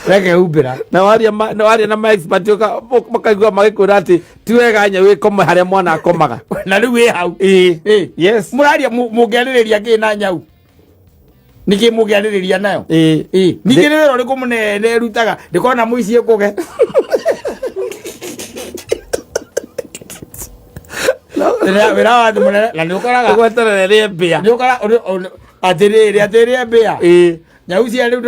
rekehumbĩra. Na waria na ma expert makaigua magĩkwĩra atĩ ti wega nyau ĩkome harĩa mwana akomaga. Na rĩu ĩ hau. Mũraria, mũngĩarĩrĩria kĩ na nyau? Nĩkĩ mũngĩarĩrĩria nayo? Ningĩ nĩ wĩra ũrĩkũ mũnene ĩrutaga ndĩkona mũici ĩkũge? Wĩra wa thĩ mũnene na nĩ ũkoraga Ũgweterere rĩe mbĩa. Nĩ ũkora atĩrĩrĩ, atĩrĩ mbĩa. Nyau cia rĩu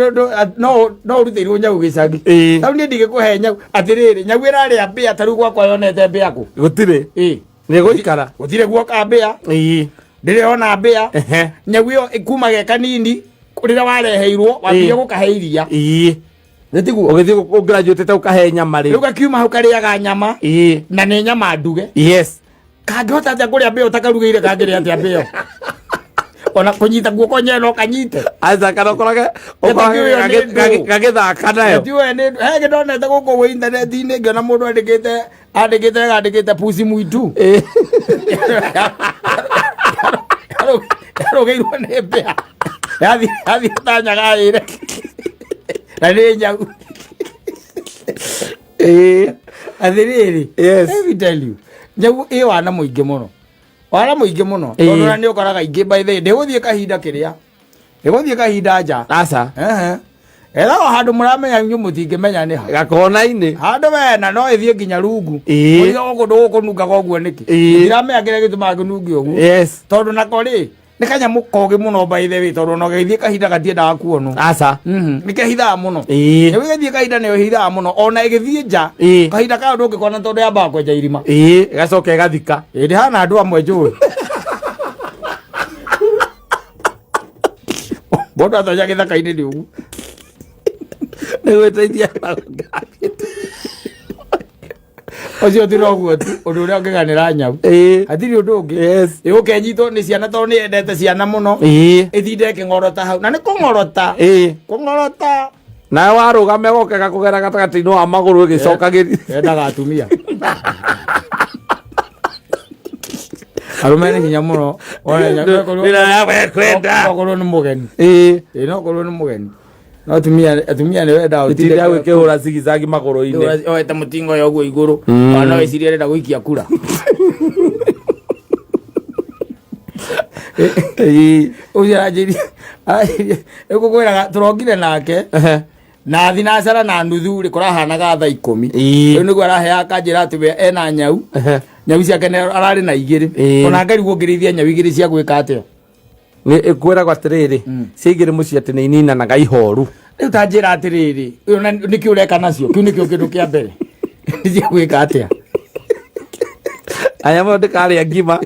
no ũrutĩirwo nyau gĩcagi. Rĩu niĩ ndingĩkũhe nyau. Atĩrĩrĩ, nyau ĩrarĩa mbĩa, ta rĩu gwakwa yonete mbĩa kũ? Gũtirĩ. Nĩ gũikara. Gũtirĩ guoka mbĩa. Ndĩrĩ ona mbĩa. Nyau ĩyo kuma ge kanini, rĩrĩa wareheirwo wambire gũkahe iria. Nĩ tiguo? Ũgĩthiĩ ũgraduĩtĩte ũkahe nyama rĩu. Rĩu gakiuma hau karĩaga nyama. Na nĩ nyama nduge. Kangĩhota atĩa kũrĩa mbĩa ũtakarugĩire? Kangĩrĩa atĩa mbĩa? Ona kũnyita guoko nyewe no kanyite. Aca, kana ũkorage Gatakiũĩ nĩ ndũ. gagĩthaka nayo. Gatiũĩ nĩ he gĩndonete gũkũ gwĩ intaneti-inĩ, ngĩona mũndũ andĩkĩte andĩkĩte pusi mwitu yarũgĩirwo nĩ mbĩa, yathiĩ ta nyagaĩre na nĩ nyau. Atĩrĩrĩ. Let me tell you, nyau ĩ wana mũingĩ mũno, wana mũingĩ mũno. Tondũ ona nĩ ũkoraga ingĩ, by the way, ndĩgũthiĩ kahinda kĩrĩa ndĩgũthiĩ kahinda nja. Aca. Ehe. Ethagwo handũ mũramenya, inyuĩ mũtingĩmenya nĩ ha. Gakona-inĩ. Handũ wena no ĩthiĩ nginya rungu. Ũrĩa gũkũ ndũgũkũnungaga ũguo nĩkĩ? Ndiramenya kĩrĩa gĩtũmaga kĩnunge ũguo. Tondũ nako rĩ, nĩ kanyamũ kogĩ mũno, by the way, tondũ ona gagĩthiĩ kahinda gatiendaga kuonwo. Aca. Nĩ kehithaga mũno. Nyau ĩgĩthiĩ kahinda nĩ ĩhithaga mũno, ona ĩgĩthiĩ nja. Kahinda kayo ndũngĩkona tondũ yambaga kwenja irima. Ĩgacoka ĩgathika. Ĩ ndĩhana andũ amwe njũĩ. Mũndũ atonya gĩthaka-inĩ nĩ ũguo. Nĩ gwĩteithia. Ũcio ti noguo tu ũndũ ũrĩa ũngĩganĩra nyau. Hatirĩ ũndũ ũngĩ. Ĩgũke ĩnyitwo nĩ ciana tondũ nĩ yendete ciana mũno. Ĩtinde ĩkĩng'orota hau. Na nĩ kũng'orota. Kũng'orota. Nawe warũgame goke gakũgera gatagatĩ-inĩ wa magũrũ ĩgĩcokagĩria. Yendaga atumia. Arũme nĩ hinya mũno. Ona nyau Wĩra ya kwenda. no korwo nĩ mũgeni. Ĩĩ, no korwo nĩ mũgeni. No atumia nĩ wendaga Ĩtinde hau ĩkĩhũra zigizagi magũrũ-inĩ. Oete mũtingo ya ũguo igũrũ. Ona no ĩcirie arenda gũikia kura. Ũcio aranjĩria rĩu ngũkwĩraga tũrongire nake na thinacara na nuthu rĩ, kũrahanaga thaa 10. Rĩu nĩguo araheaga akanjĩra atĩ we ena nyau. Nyau ciake nĩ ararĩ na igĩrĩ. Ona ngarigwo ngĩrĩithia nyau igĩrĩ cia gwĩka atĩa? Nĩ ĩkwĩragwo atĩrĩrĩ, cia igĩrĩ mũciĩ atĩ nĩ ininanaga ihoru. Rĩu ta njĩra atĩrĩrĩ, ũyũ nĩkĩ ũreka nacio? Kĩu nĩkĩo kĩndũ kĩa mbere, nĩ cia gwĩka atĩa? Anyamũ ĩyo ndĩkarĩa ngima,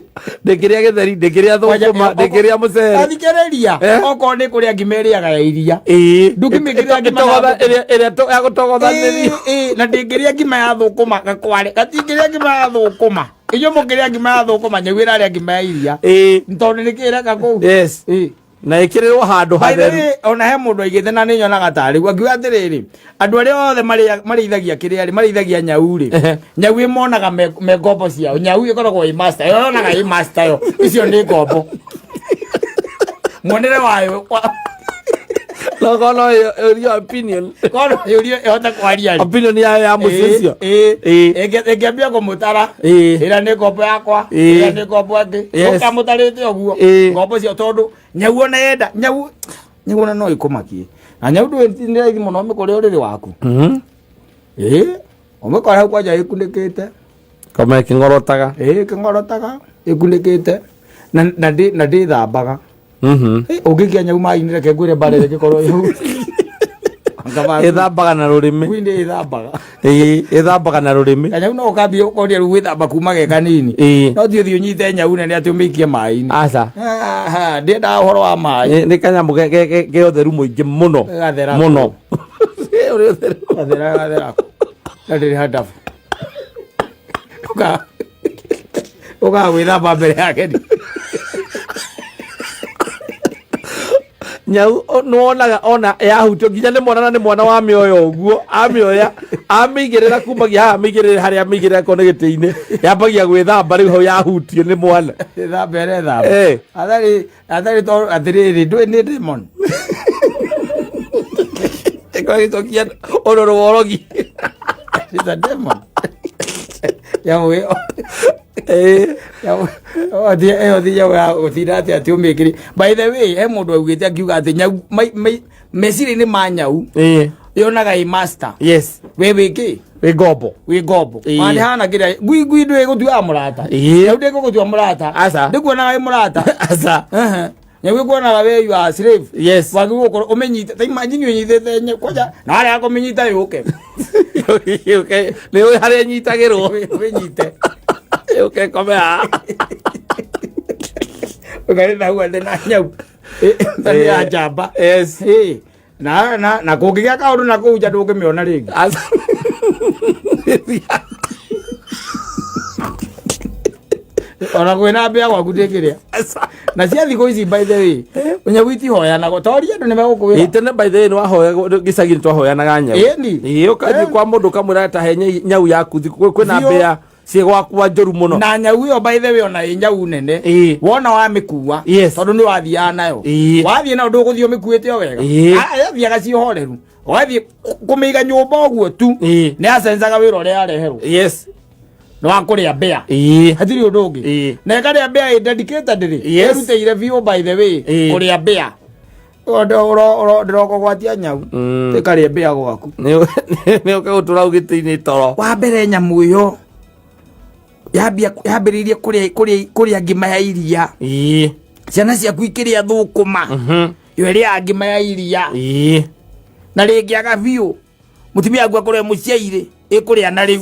ndĩkĩrĩa gĩtheri, ndĩkĩrĩa thũkũma, ndĩkĩrĩa mũcere. Athikĩrĩria. Eh? Okorwo nĩ kũrĩa ngima ĩrĩaga ya iria. Ĩĩ. Ndũngĩmĩkĩrĩra ngima na Ĩtogotha- thũkũma. ĩrĩa ĩrĩa ya gũtogothanĩrio. Ĩĩ, ĩĩ, na ndĩngĩrĩa ngima ya thũkũma gakware gatingĩrĩa ngima ya thũkũma. Inyuĩ mũkĩrĩa ngima ya thũkũma, nyau ĩrarĩa ngima ya iria. Ĩĩ. Tondũ nĩ kĩreka kũu. Yes. Ĩĩ. Na ĩkĩrĩrwo handũ By the hatheru. way, ona he mũndũ aigĩte na nĩ nyonaga tarĩ guo akiuga atĩrĩrĩ, andũ arĩa othe marĩithagia kĩrĩa rĩ, marĩithagia nyau rĩ, nyau ĩmonaga me ngombo ciao. Nyau ĩkoragwo ĩ master, yo yonaga ĩ master yo, icio nĩ ngombo. Muonere wayo No kono ĩyo opinion. Kono yũrio ĩhote kwaria rĩ. Opinion yayo ya mũciĩ ũcio. Ĩĩ, Ĩĩ. ĩngĩambia kũmũtara, Ĩĩ. ĩrĩa nĩ ngombo yakwa, Ĩĩ. ĩrĩa nĩ ngombo ĩngĩ. Yes. Ũkamũtarĩte ũguo. Ĩĩ. Ngombo cio tondũ nyau ona yenda, nyau nyau ona no ĩkũmakie. Na nyau ndũĩ nĩ raithi mũno ũmĩkore ũrĩrĩ waku. Ĩĩ, ũmĩkore hau kwanja ĩkunĩkĩte. Koma ĩkĩng'orotaga. Ĩĩ, ĩkĩng'orotaga, ĩkunĩkĩte. Na ndĩthambaga. Ũngĩikia nyau maĩ-inĩ reke ngwĩre mbara ĩrĩa ĩngĩkorwo ĩ hau. Ĩthambaga na rũrĩmĩ. Ngui nĩ ĩthambaga. Ĩĩ, ĩthambaga na rũrĩmĩ. Kanyau no ũkambia ũkoria rĩu gwĩthamba kuma ge kanini. Ĩĩ. No ti ũthiĩ ũnyite nyau nene atĩ ũmĩikie maĩ-inĩ. Aca. Aha, ndiendaga ũhoro wa maĩ. Nĩ kanyamũ ke ũtheru mũingĩ mũno. Gathera. Mũno. Ũrĩ ũtheru. Gathera gathera. Na ndĩrĩ handabu. Ũkaga gwĩthamba mbere ya ageni. Nyau nĩwonaga ona yahutio nginya nĩ mwana na nĩ mwana wa mĩoyo ũguo, amĩoya amĩigĩrĩra kumagia haha amĩigĩrĩre harĩa amĩigĩrĩra korwo nĩ gĩtĩ-inĩ, yambagia gwĩthamba rĩu hau yahutio nĩ mwana. Ĩthamba ĩrethamba. Eh. Atharĩ atharĩ tondũ atĩrĩrĩ ndũĩ nĩ demon. Ĩkorwo ĩgĩcokia ũrũrũ wa ũrogi. It's a demon. Nyamũ ĩyo. Nyamũ ĩyo ti nyamũ ya gũtinda atĩ atĩ ũmĩkĩre. By the way, he mũndũ augĩte akiuga atĩ nyau meciria-inĩ ma nyau yonaga ĩ master. Yes. We wĩ kĩ? Wĩ ngombo. Wĩ ngombo. Ĩĩ. Ona ndĩhana kĩrĩa ngui ngui ndũĩ gũtuaga mũrata. Ĩĩ. Nyau ndĩgũgũtua mũrata. Aca. Ndĩkuonaga wĩ mũrata. Aca. Ehe. Nyau ĩkuonaga we you are slave. Yes. Wagĩrĩirwo gũkorwo ũmĩnyite. Ta imagine ũnyitĩte nyau kwanja na warega kũmĩnyita yũke. Yũke. Nĩ ũĩ harĩa ĩnyitagĩrwo. Wĩnyite. Yũke ĩkome haha. Ũkarĩ hau atĩ na nyau. Ta nĩ ya njamba. Yes. Ĩĩ. Na kũngĩgĩa kaũndũ na kũu nja ndũngĩmĩona rĩngĩ. Aca. Ona kwĩna mbĩa gwaku ndĩngĩrĩa. Aca. Na cia thikũ ici by the way, nyau itihoyanagwo. Toria andũ nĩmegũkwĩra. Ĩĩ, tene by the way nĩwahoyagwo gĩcagi nĩtwahoyanaga nyau. Ĩni. Ĩĩ, ũkathiĩ kwa mũndũ ũkamwĩra ta he nyau yaku kwĩna Biũ. mbĩa ciĩ gwakwa njũru mũno. Na nyau ĩyo by the way ona ĩ nyau nene. Ĩĩ. Wona wamĩkua. Yes. Tondũ nĩ wathiaga nayo. Ĩĩ. Wathiĩ nayo ndũgũthiĩ ũmĩkuĩte o wega. Ĩĩ. Yathiaga ciĩ horeru. Ũgathiĩ kũmĩiga nyũmba ũguo tu. Ĩĩ. Nĩ yacenjaga wĩra ũrĩa yareherwo. Yes. Nĩ wa kũrĩa mbĩa. Ĩĩ. Hatirĩ ũndũ ũngĩ. Ĩĩ. Na ĩkarĩa mbĩa ĩ dedicated rĩ. Yes. Ĩrutĩire biũ by the way. Ĩĩ. Kũrĩa mbĩa. Ndĩrokũgwatia nyau. Ĩkarĩa mbĩa gwaku. Nĩ ũke gũtũra hau gĩtĩ-inĩ toro. Wa mbere nyamũ ĩyo yambĩrĩirie kũrĩa ngima ya iria. Ĩĩ. Ciana ciaku ikĩrĩa thũkũma. Yo ĩrĩaga ngima ya iria. Ĩĩ. Na rĩngĩaga biũ mũtumia waku akorwo e mũciairĩ ĩkũrĩa na rĩu.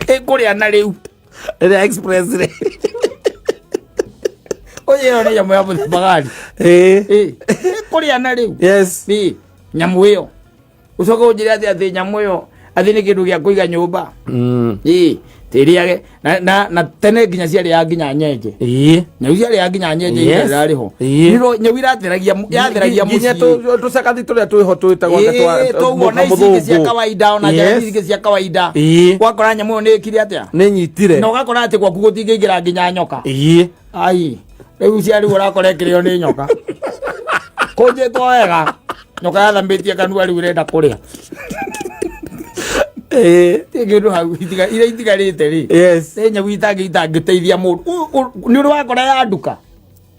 Ĩkũrĩa na rĩu. Ĩrĩa express rĩ. Ũyũ ĩyo nĩ nyamũ ya mũthemba gani? Ĩĩ. Ĩĩ. Ĩkũrĩa na rĩu. Yes. Ĩĩ. Nyamũ ĩyo. Ũcoke ũnjĩre atĩ nyamũ ĩyo atĩ nĩ kĩndũ gĩa kũiga nyũmba. Ĩĩ. Tĩrĩage. Na tene nginya ciarĩaga nginya nyenje. Ĩĩ. Nyau ciarĩaga nginya nyenje Yes. ihinda rĩrarĩ ho. Ĩĩ. Nĩro nyau iratheragia yatheragia Nginya mũciĩ. tũcakathi tũrĩa twĩho twĩtagwo anga Ĩĩ, toguo na ici ingĩ cia kawaida ona Yes. njara ici ingĩ cia kawaida. Ĩĩ. Wakora nyamũ ĩyo nĩ ĩkire atĩa? Nĩ nyitire. Na ũgakora atĩ gwaku gũtingĩingĩra nginya nyoka. Ĩĩ. Ai, rĩu cia rĩu ũrakora ĩkĩrĩo nĩ nyoka. Kũnjĩtwo wega. Nyoka yathambĩtie kanua rĩu ĩrenda kũrĩa. Ĩĩ. Ti kĩndũ hau iria itigarĩte rĩ. Yes. Nĩ nyau itangĩteithia mũndũ. Nĩ ũrĩ wakora ya nduka?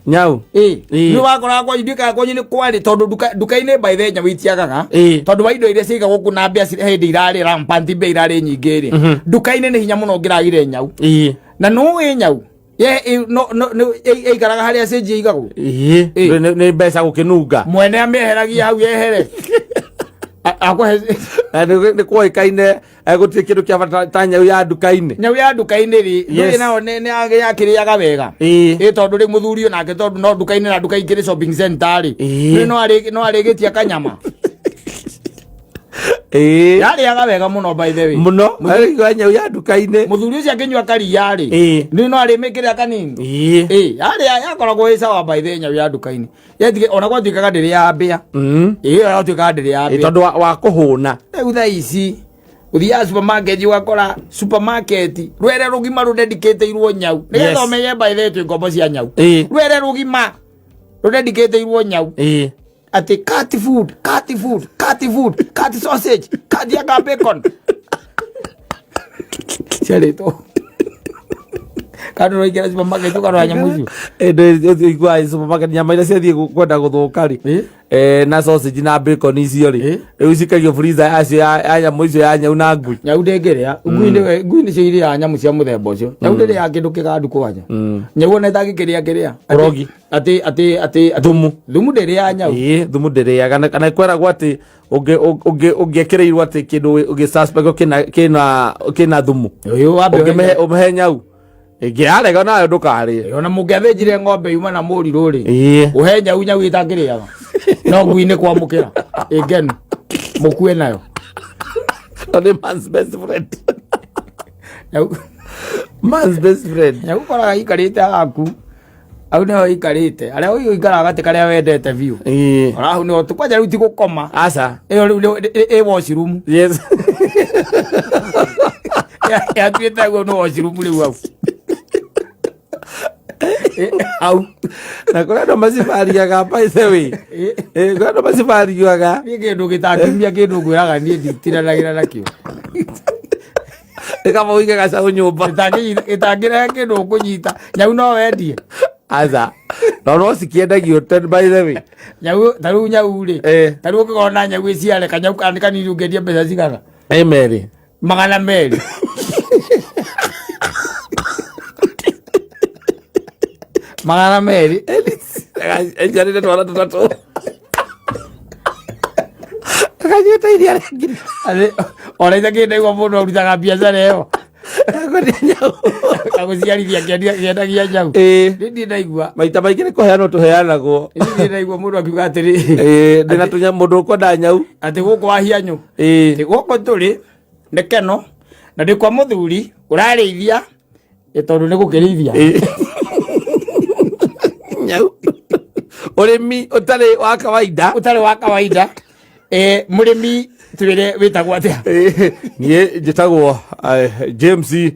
Nyau. Ĩĩ. Ĩĩ. Nĩ wakora kwanyu ndikaga kwanyu nĩ kwarĩ tondũ nduka-inĩ by the way nyau itiagaga. Ĩĩ. Tondũ wa indo iria ciigagwo kũu na mbĩa hĩndĩ irarĩ rampant mbĩa irarĩ nyingĩ rĩ. Nduka-inĩ nĩ hinya mũno ũngĩragire nyau. Ĩĩ. Na nũĩ nyau? Ye, ĩ, no, no, no, ĩikaraga harĩa cenji ĩigagwo. Ĩĩ. Ĩĩ. Nĩ mbeca gũkĩnunga. Mwene amĩeheragia hau yehere. Akũhe Na nĩ kwoĩkaine Gũtirĩ kĩndũ kĩa bata ta nyau ya nduka-inĩ. Nyau ya nduka-inĩ rĩ, Yes. ndũĩ nayo nĩ yakĩrĩaga wega. Ĩ tondũ rĩu mũthuri ũyũ nake, tondũ no nduka-inĩ na nduka ingĩ shopping center rĩ, ndũĩ no arĩgĩtia kanyama. Yarĩaga wega mũno, by the way. Mũno arĩigua nyau ya nduka-inĩ. Mũthuri ũcio akĩnyua karia rĩ, nĩ no arĩmĩkĩrĩa kanini. Ĩ yarĩa yakoragwo ĩ sawa, by the way, nyau ya nduka-inĩ yetige ona gwatuĩkaga ndĩrĩ ya mbĩa. Ĩ ĩyo yatuĩkaga ndĩrĩ ya mbĩa. Tondũ wa kũhũna. Rĩu thaa ici ũthiaga supermarket, ũgakora supermarket rwere rũgima rũdedicatĩirwo nyau, nĩgetha ũmenye, by the way, twĩ ngombo cia nyau. Rwere rũgima rũdedicatĩirwo nyau, atĩ cat food, cat food, cat food, cat sausage, cat yaka bacon ciarĩtwo kandũ ũraingĩra supermarket ũkarora nyamũ icio. Iguaga supermarket nyama iria ciathiĩ kwenda gũthũka rĩ, na sausage na bacon icio rĩ, rĩu cikagio freezer yacio ya nyamũ icio ya nyau na ngui. Nyau ndĩngĩrĩa ngui. Ngui nĩcio irĩaga nyamũ cia mũthemba ũcio. Nyau ndĩrĩaga kĩndũ kĩgandu kwanja. Nyau ona ĩtangĩkĩrĩa kĩrĩa Ũrogi. Atĩ Thumu. Thumu ndĩrĩaga nyau. Ĩĩ, thumu ndĩrĩaga. Na kwĩragwo atĩ ũngĩekĩrĩirwo atĩ kĩndũ ũngĩ suspect kĩna thumu, Ũyũ wambe ũngĩmĩhe ũmĩhe nyau ĩngĩ yarega nayo ndũkarĩe. Ona mũngĩathĩnjire ng'ombe yuma na mũrirũ rĩ, ũhe nyau, nyau ĩtangĩrĩaga, no ngui nĩ kwamũkĩra ĩngenu mũkue nayo. To nĩ man's best friend. Nyau Man's best friend. Nyau ũkoraga ikarĩte haku au nĩho ikarĩte arĩa ũyũ ikaraga gatĩ karĩa wendete biũ. Ona hau nĩho kwanja rĩu ti gũkoma. Aca. Ĩyo rĩu ĩ washroom. Yatuĩte guo nĩ washroom rĩu hau. Hau. Na kũrĩ andũ macibariaga, by the way. Kũrĩ andũ macibariaga. Niĩ kĩndũ gĩtangiumia kĩndũ ngwĩraga niĩ nditiranagĩra nakĩo. Nĩ kaba ũige gacaũ nyũmba. Gĩtangĩrehe kĩndũ ũkũnyita. Nyau no wendie? Aca, no cikĩendagio ten, by the way. Nyau ta rĩu nyau rĩ, ta rĩu ũngĩkorwo na nyau ĩciare kanyau kandi kanini, ũngĩendia mbeca cigana? Ĩ merĩ. 200. 200. Eciarĩte twana tũtatũ, akanyuĩte iria rĩa ngiri. Ona ithe ndaigua mũndũ arutaga biacara ĩyo Akwendia nyau. Agũciarithia akĩendagia nyau. Niĩ ndirĩ ndaigua. Maita maingĩ nĩ kũheanwo tũheanagwo. Niĩ ndirĩ ndaigua mũndũ akiuga atĩrĩ, Ndĩna tũnya mũndũ ũkwenda nyau. Atĩ gũkũ wahianyũ, atĩ gũkũ tũrĩ nĩ keno na ndĩ kwa mũthuri ũrarĩithia. Ĩ tondũ nĩ gũkĩrĩithia. Nyau, ũrĩmi ũtarĩ wa kawaida. Ũtarĩ wa kawaida. Mũrĩmi, twĩre wĩtagwo atĩa? Niĩ njĩtagwo James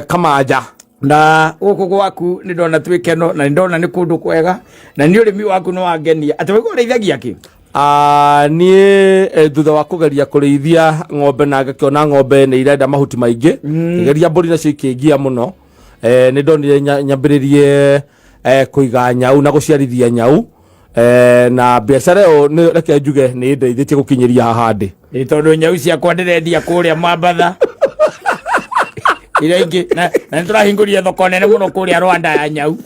Kamanja. Na gũkũ gwaku nĩ ndona twĩ keno na nĩ ndona nĩ kũndũ kwega na nĩ ũrĩmi waku nĩ wangenia, atĩ waigua ũrĩithagia kĩ? Niĩ thutha wa kũgeria kũrĩithia ng'ombe na ngakĩona ng'ombe nĩ irenda mahuti maingĩ, ngĩgeria mbũri nacio ikĩngia mũno, nĩ ndonire nyambĩrĩrie kũiga nyau na gũciarithia nyau, na biacara ĩyo reke njuge nĩ ĩndeithĩtie gũkinyĩria haha ndĩ. Nĩ tondũ nyau ciakwa ndĩrendia kũrĩa Mambatha iria ingĩ na nĩ tũrahingũrire thoko nene mũno kũrĩa Rwanda ya nyau.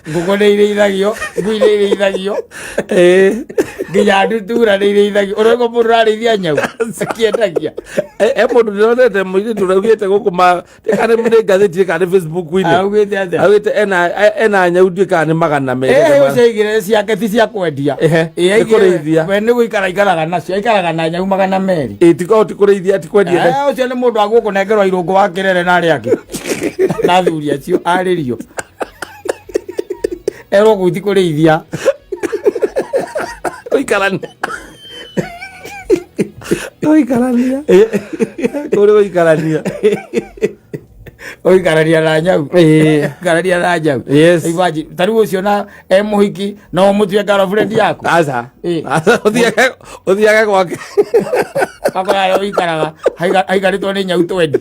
Ngũkũ nĩ irĩithagio, ngui nĩ irĩithagio, nginya ndutura nĩ irĩithagio. Ũraigua mũndũ ũrarĩithia nyau akĩendagia? E mũndũ ndĩronete mũirĩtu ũraugĩte gũkũ ma kana nĩ ngathĩti kana nĩ Facebook-inĩ. Augĩte atĩa? Augĩte ena nyau ndiũĩ kana nĩ 200. Ũcio aigire ciake ti cia kwendia. Nĩ kũrĩithia. We nĩ gũikara aikaraga nacio, aikaraga na nyau 200. Ĩ ti kũrĩithia, ti kwendia. Ũcio nĩ mũndũ wa gũkũnengerwo irũngũ wa kĩrere na arĩa angĩ na athuri acio arĩrio erwo kũu ti kũrĩithia. Gũikarania, gũikarania kũrĩ gũikarania. Ũikarania na nyau. Ũikarania na nyau. Yes. Imagine, ta rĩu ũcio na e mũhiki no ũmũtue girlfriend yaku? Aca. Ĩ. Aca, ũthiage gwake. Akora harĩa ũikaraga aikarĩtwo nĩ nyau 20.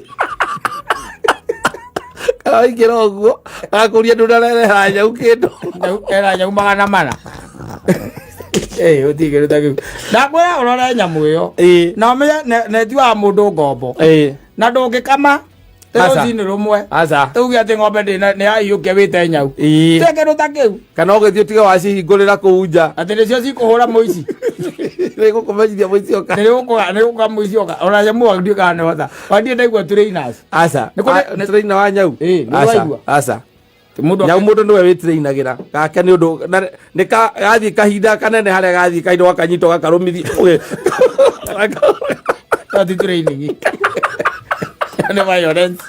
Kana waingĩra ũguo agakũria ndũnarerehera nyau kĩndũ. Nyau ena nyau 400. Ĩ ũtige ta kĩu, ndakwĩra ũrore nyamũ ĩyo na ũmenye netiwaga mũndũ ngombo na ndũngĩkama. Aca. Rũcinĩ rũmwe. Aca. Tuge atĩ ng'ombe ndĩna nĩ yaiyũkia wĩte nyau. Ĩĩ. Te kĩndũ ta kĩu. Kana ũgĩthiĩ ũtige wacihingũrĩra kũu nja. Atĩ nĩcio cikũhũra mũici. Nĩgũkũmenyithia mũici oka. Nĩ gũka mũici oka. Ona nyamũ wa ndiũ kana nĩhota. Wandiĩ ndaigua trainers. Aca. Nĩ kũrĩ- Trainer wa nyau. Ĩĩ, nĩ Aca, waigua? Aca. Mũndũ Nyau mũndũ nĩwe wĩtrainagĩra. Gake nĩ ũndũ na nĩ ka gathiĩ kahinda kanene harĩa gathiĩ kahinda gakanyitwo gakarũmithia. Ti training. Nĩ violence.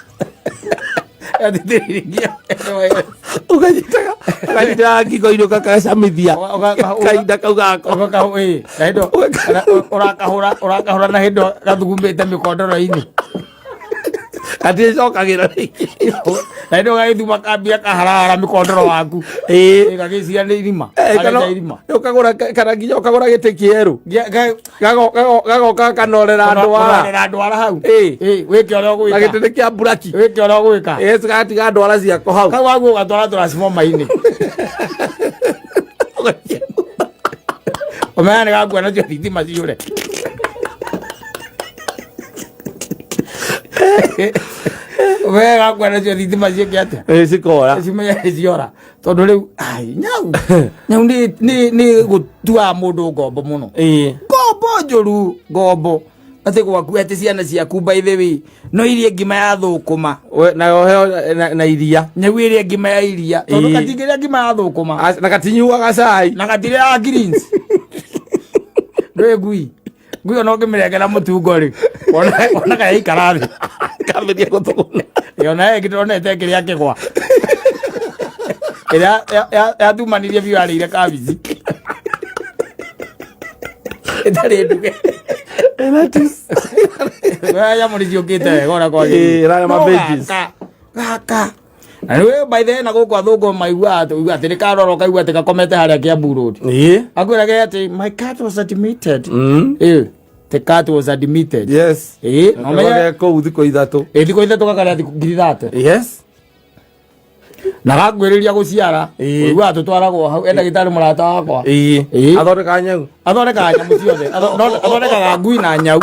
Ti training. Nĩ violence. Ũkanyitaga ũkanyitaga ngingo-inĩ ũgakacamithia kahinda kau gako. Ũrakahũra ũrakahũra na hĩndĩ gathugumĩte mĩkondoro-inĩ. Gaticokagĩra rĩngĩ. Na hĩndĩ gagĩthuma kambia kaharahara mĩkondoro waku. Ĩĩ. Gagĩciria nĩ irima. Eh, kana Karenja irima. ũkagũra kana nginya ũkagũra gĩtĩ kĩerũ. Gagoka gakanorera ndwara. Kũnorera ndwara hau. Ĩĩ. Ĩĩ, wĩke ũrĩa Na ũgwĩka. gĩtĩ nĩ kĩa mburaki. Wĩke ũrĩa ũgwĩka. Ĩĩ, cigatiga ndwara ciako hau. Kau waguo ũgatwara transformer-inĩ. Ũmenya nĩ gakua nacio thitima ciũre. Ũmenya gakua nacio thitima ciĩke atĩa? Ĩĩ, cikora. Cimenya nĩ ciora. Tondũ rĩu ai nyau nyau nĩ nĩ nĩ gũtua mũndũ ngombo mũno. Ĩĩ. Ngombo njũru ngombo. Atĩ gwaku atĩ ciana ciaku by the way no irie ngima ya thũkũma. We- na ũheo na- na iria. Nyau ĩrĩa ngima ya iria. Tondũ Ĩĩ. katingĩrĩa ngima ya thũkũma. Na gatinyuaga cai. Na gatirĩaga greens. Ndũĩ ngui. Ngui ona ũngĩmĩrengera mũtungo rĩ, ona kayaikara thĩ. Kambĩrĩria gũthũgũna. Ĩ, ona ĩngĩ ndonete ĩkĩrĩa kĩgwa. Ĩrĩa yatumanirie biũ yarĩire kabici. Ĩtarĩ nduge. Nyamũ nĩ ciũkĩte wega ũrĩa kwagĩrĩire. Ĩĩ, ĩrarĩa No ma veggies. gaka, gaka. Na rĩu by the way na gũkũ athũngũ maiguaga atĩ ũigua atĩ nĩ karora ũkaigua atĩ gakomete harĩa Kiambu Road. Ĩĩ. Akwĩraga atĩ my cat was admitted. Mm. Ĩĩ, the cat was admitted. Yes. Ĩĩ, na ũmenye Gake kũu thikũ ithatũ. ĩ thikũ ithatũ gakarĩa thikũ 30,000. Yes. Na gakwĩrĩria gũciara. Ĩĩ. Ũiguaga tũtwaragwo hau e ndagĩtarĩ mũrata wakwa. Ĩĩ. Ĩĩ. Athondekaga nyau. Athondekaga nyamũ ciothe. Athondekaga ngui na nyau.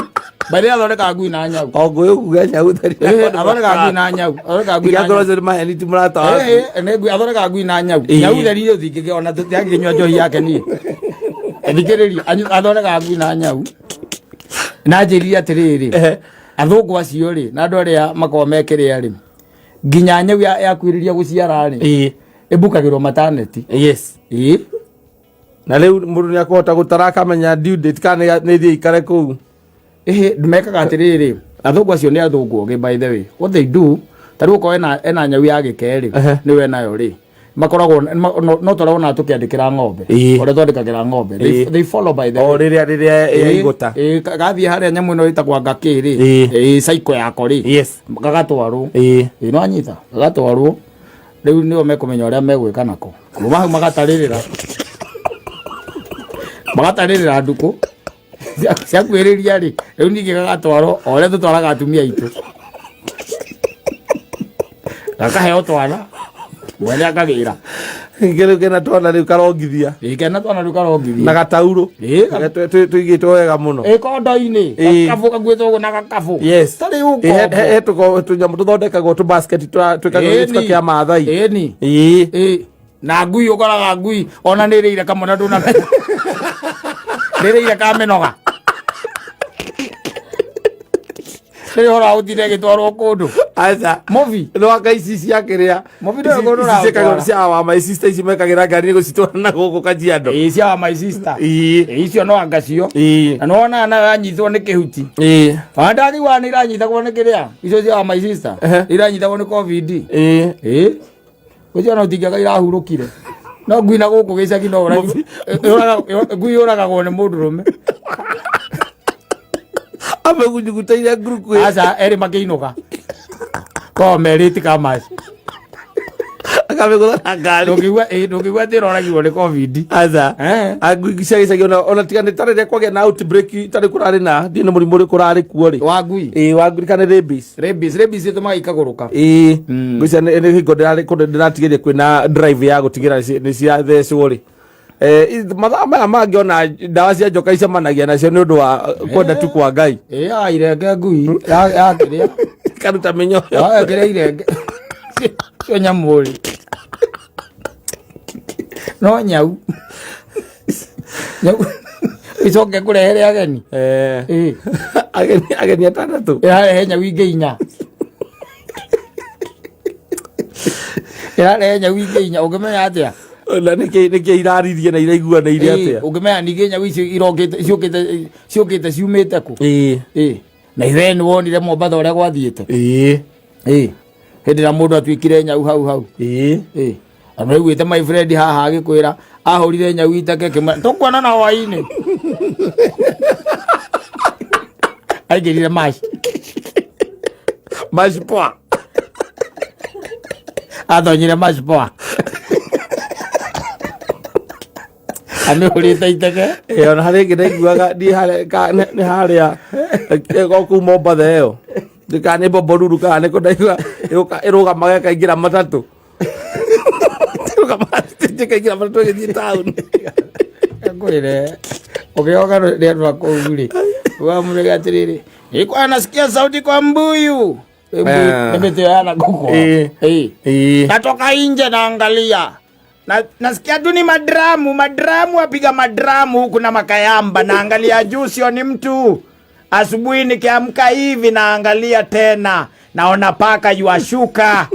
By the way athondekaga ngui na nyau. O ngũyũ kuga nyau theri. Ĩĩ, athondekaga ngui na nyau. Athondekaga ngui na Igakorwo nyau. cio nĩ maheni ti mũrata waku. Ĩĩ, nĩ ngui athondekaga ngui na nyau. Ĩĩ. Nyau theri ũthingĩke ona tũtiangĩnyua njohi yake niĩ. Thikĩrĩria, athondekaga ngui na nyau. Na njĩrire atĩrĩrĩ, Ehe. athũngũ acio rĩ, na andũ arĩa makoragwo mekĩrĩa rĩ, nginya nyau yakuhĩrĩria gũciara rĩ, Ĩĩ. ĩmbukagĩrwo mataneti. Yes. Ĩĩ. Na rĩu mũndũ nĩ akũhota gũtara akamenya due date kana nĩ ĩthiĩ ikare kũu. Ĩhĩ, mekaga atĩrĩrĩ, athũngũ acio nĩ athũngũ ogĩ by the way. What they do, ta rĩu okorwo ena nyau ya gĩke rĩ, Ehe. nĩwe enayo rĩ, makoragwo no tũrona tũkĩandĩkĩra ng'ombe. Ĩĩ. Ũrĩa twandĩkagĩra ng'ombe. They, Ĩĩ. they follow by the O rĩrĩa rĩrĩa yaigũta. Ĩĩ, gathiĩ harĩa nyamũ ĩno ĩtagwo ngakĩ rĩ, Ĩĩ. ĩĩ, cycle yako rĩ, Yes. gagatwarwo. Ĩĩ. Ĩĩ, no anyita, gagatwarwo. Rĩu nĩo mekũmenya ũrĩa megwĩka nako. Kuma hau magatarĩrĩra. Magatarĩrĩra ndukũ. Ciakuhĩrĩria rĩ, rĩu ningĩ gagatwarwo o ũrĩa tũtwaraga atumia aitũ. Gakaheo twana, mwene akagĩra. Kĩrĩu kĩna twana rĩu karongithia. Ĩĩ, kena twana rĩu karongithia. Na gataurũ. Ĩĩ, Tũigĩtwo wega mũno. Ĩ kondo-inĩ. Ĩĩ. Gakabũ gakuĩtwo ũguo na gakabũ. Yes. Ta rĩu Ĩ, ngombo. he tũnyamũ tũthondekagwo tũ basket twĩkagĩrwo gĩcuka kĩa Maathai. Ĩni. Ĩĩ. Ĩĩ. Na ngui ũkoraga ngui ona nĩ ĩrĩire kamwe na ndũnamenya. Nĩ ĩrĩire kamĩnoga. Nĩ ũhoro wa gũtinda ĩgĩtwarwo kũndũ. Aca. Mũbi. Nĩ waka ici cia kĩrĩa. Mũbi ndũĩ kũndũ Ici ciĩkagĩrwo ũratwara. cia wa my sister ici mekagĩra ngari nĩ gũcitwara na gũkũ Kajiado. Ĩĩ cia wa my sister. Ĩĩ. Ĩĩ icio no anga cio. Ĩĩ. Na nĩwonaga nayo yanyitwo nĩ kĩhuti. Ĩĩ. Ona ndakĩigua nĩ iranyitagwo nĩ kĩrĩa. Icio cia wa my sister. Ehe. Iranyitagwo nĩ COVID. Ĩĩ. Ĩĩ. Ũcio ona ũtingĩaga irahurũkire. No ngui na gũkũ gĩcagi no ngui yũragagwo nĩ mũndũrũme. Amĩgunyugutĩire nguruku ĩyo. Aca erĩ makĩinũka. Koragwo merĩti kamaci. Akamĩgũtha na ngari. Ndũngĩigua ĩĩ ndũngĩigua atĩ ĩroragirwo nĩ COVID. Aca. Eh. Ngui cia gĩcagi ona tiga nĩ ta rĩrĩa kwagĩa na outbreak tarĩ kũrarĩ na ndiũĩ nĩ mũrimũ ũrĩkũ ũrarĩ kuo rĩ. Wa ngui. Ĩĩ wa ngui kana rabies. Rabies, rabies ĩtũmaga ikagũrũka. Ĩĩ. Ngui cia nĩ hingo ndĩrarĩ kũndũ ndĩratigĩria kwĩna drive ya gũtigĩra nĩ ciathecwo rĩ. Mathaa maya mangĩ ona ndawa cia njoka icemanagia nacio nĩ ũndũ wa kwenda tu kwa Ngai. Ĩĩ ya irenge ngui ya ya kĩrĩa. Cikaruta mĩnyoyo. Ekĩra irenge cio nyamũ rĩ, no nyau nyau icoke kũrehere ageni. Ĩ. Ageni atandatũ. Ĩrarehe nyau ingĩ inya, ĩrarehe nyau ingĩ inya, ũngĩmenya atĩa? Na nĩkĩ iraririe na iraiguanĩire atĩa? Ũngĩmenya ningĩ nyau icio irokĩte ciũkĩte ciumĩte kũ? Ĩĩ. Na ithe nĩ wonire Mombatha ũrĩa gwathiĩte. Ĩĩ. Ĩ, hĩndĩ ĩrĩa mũndũ atuĩkire nyau hau hau. Ĩĩ. Ĩ, na nĩguĩte my friend haha agĩkwĩra ahũrire nyau itake kĩmwe tũkuona na hwainĩ aingĩrire maci. Macipoa. Athonyire maci poa amĩhũrĩte iteke. Ĩĩ, ona harĩ ĩngĩ ndaiguaga niĩ nĩ harĩa o kũu Mombatha ĩyo, kana nĩ Bombolulu kana nĩ kũ, ndaigua ĩrũgamaga ĩkaingĩra matatũ, ĩrũgamaga stage ĩkaingĩra matatũ ĩgĩthiĩ taũni. Ngwĩre ũkĩoka nĩ andũ a kũu rĩ, ũgamũrĩga atĩrĩrĩ, nilikuwa nasikia sauti kwa mbuyu. Nĩ mĩtĩ ĩyo yana kũkũ. Ĩĩ. Ĩĩ. Natoka inje naangalia na, nasikia tu ni madramu madramu, apiga madramu huku na makayamba, naangalia juu sio ni mtu. Asubuhi nikiamka hivi naangalia tena naona paka yuashuka.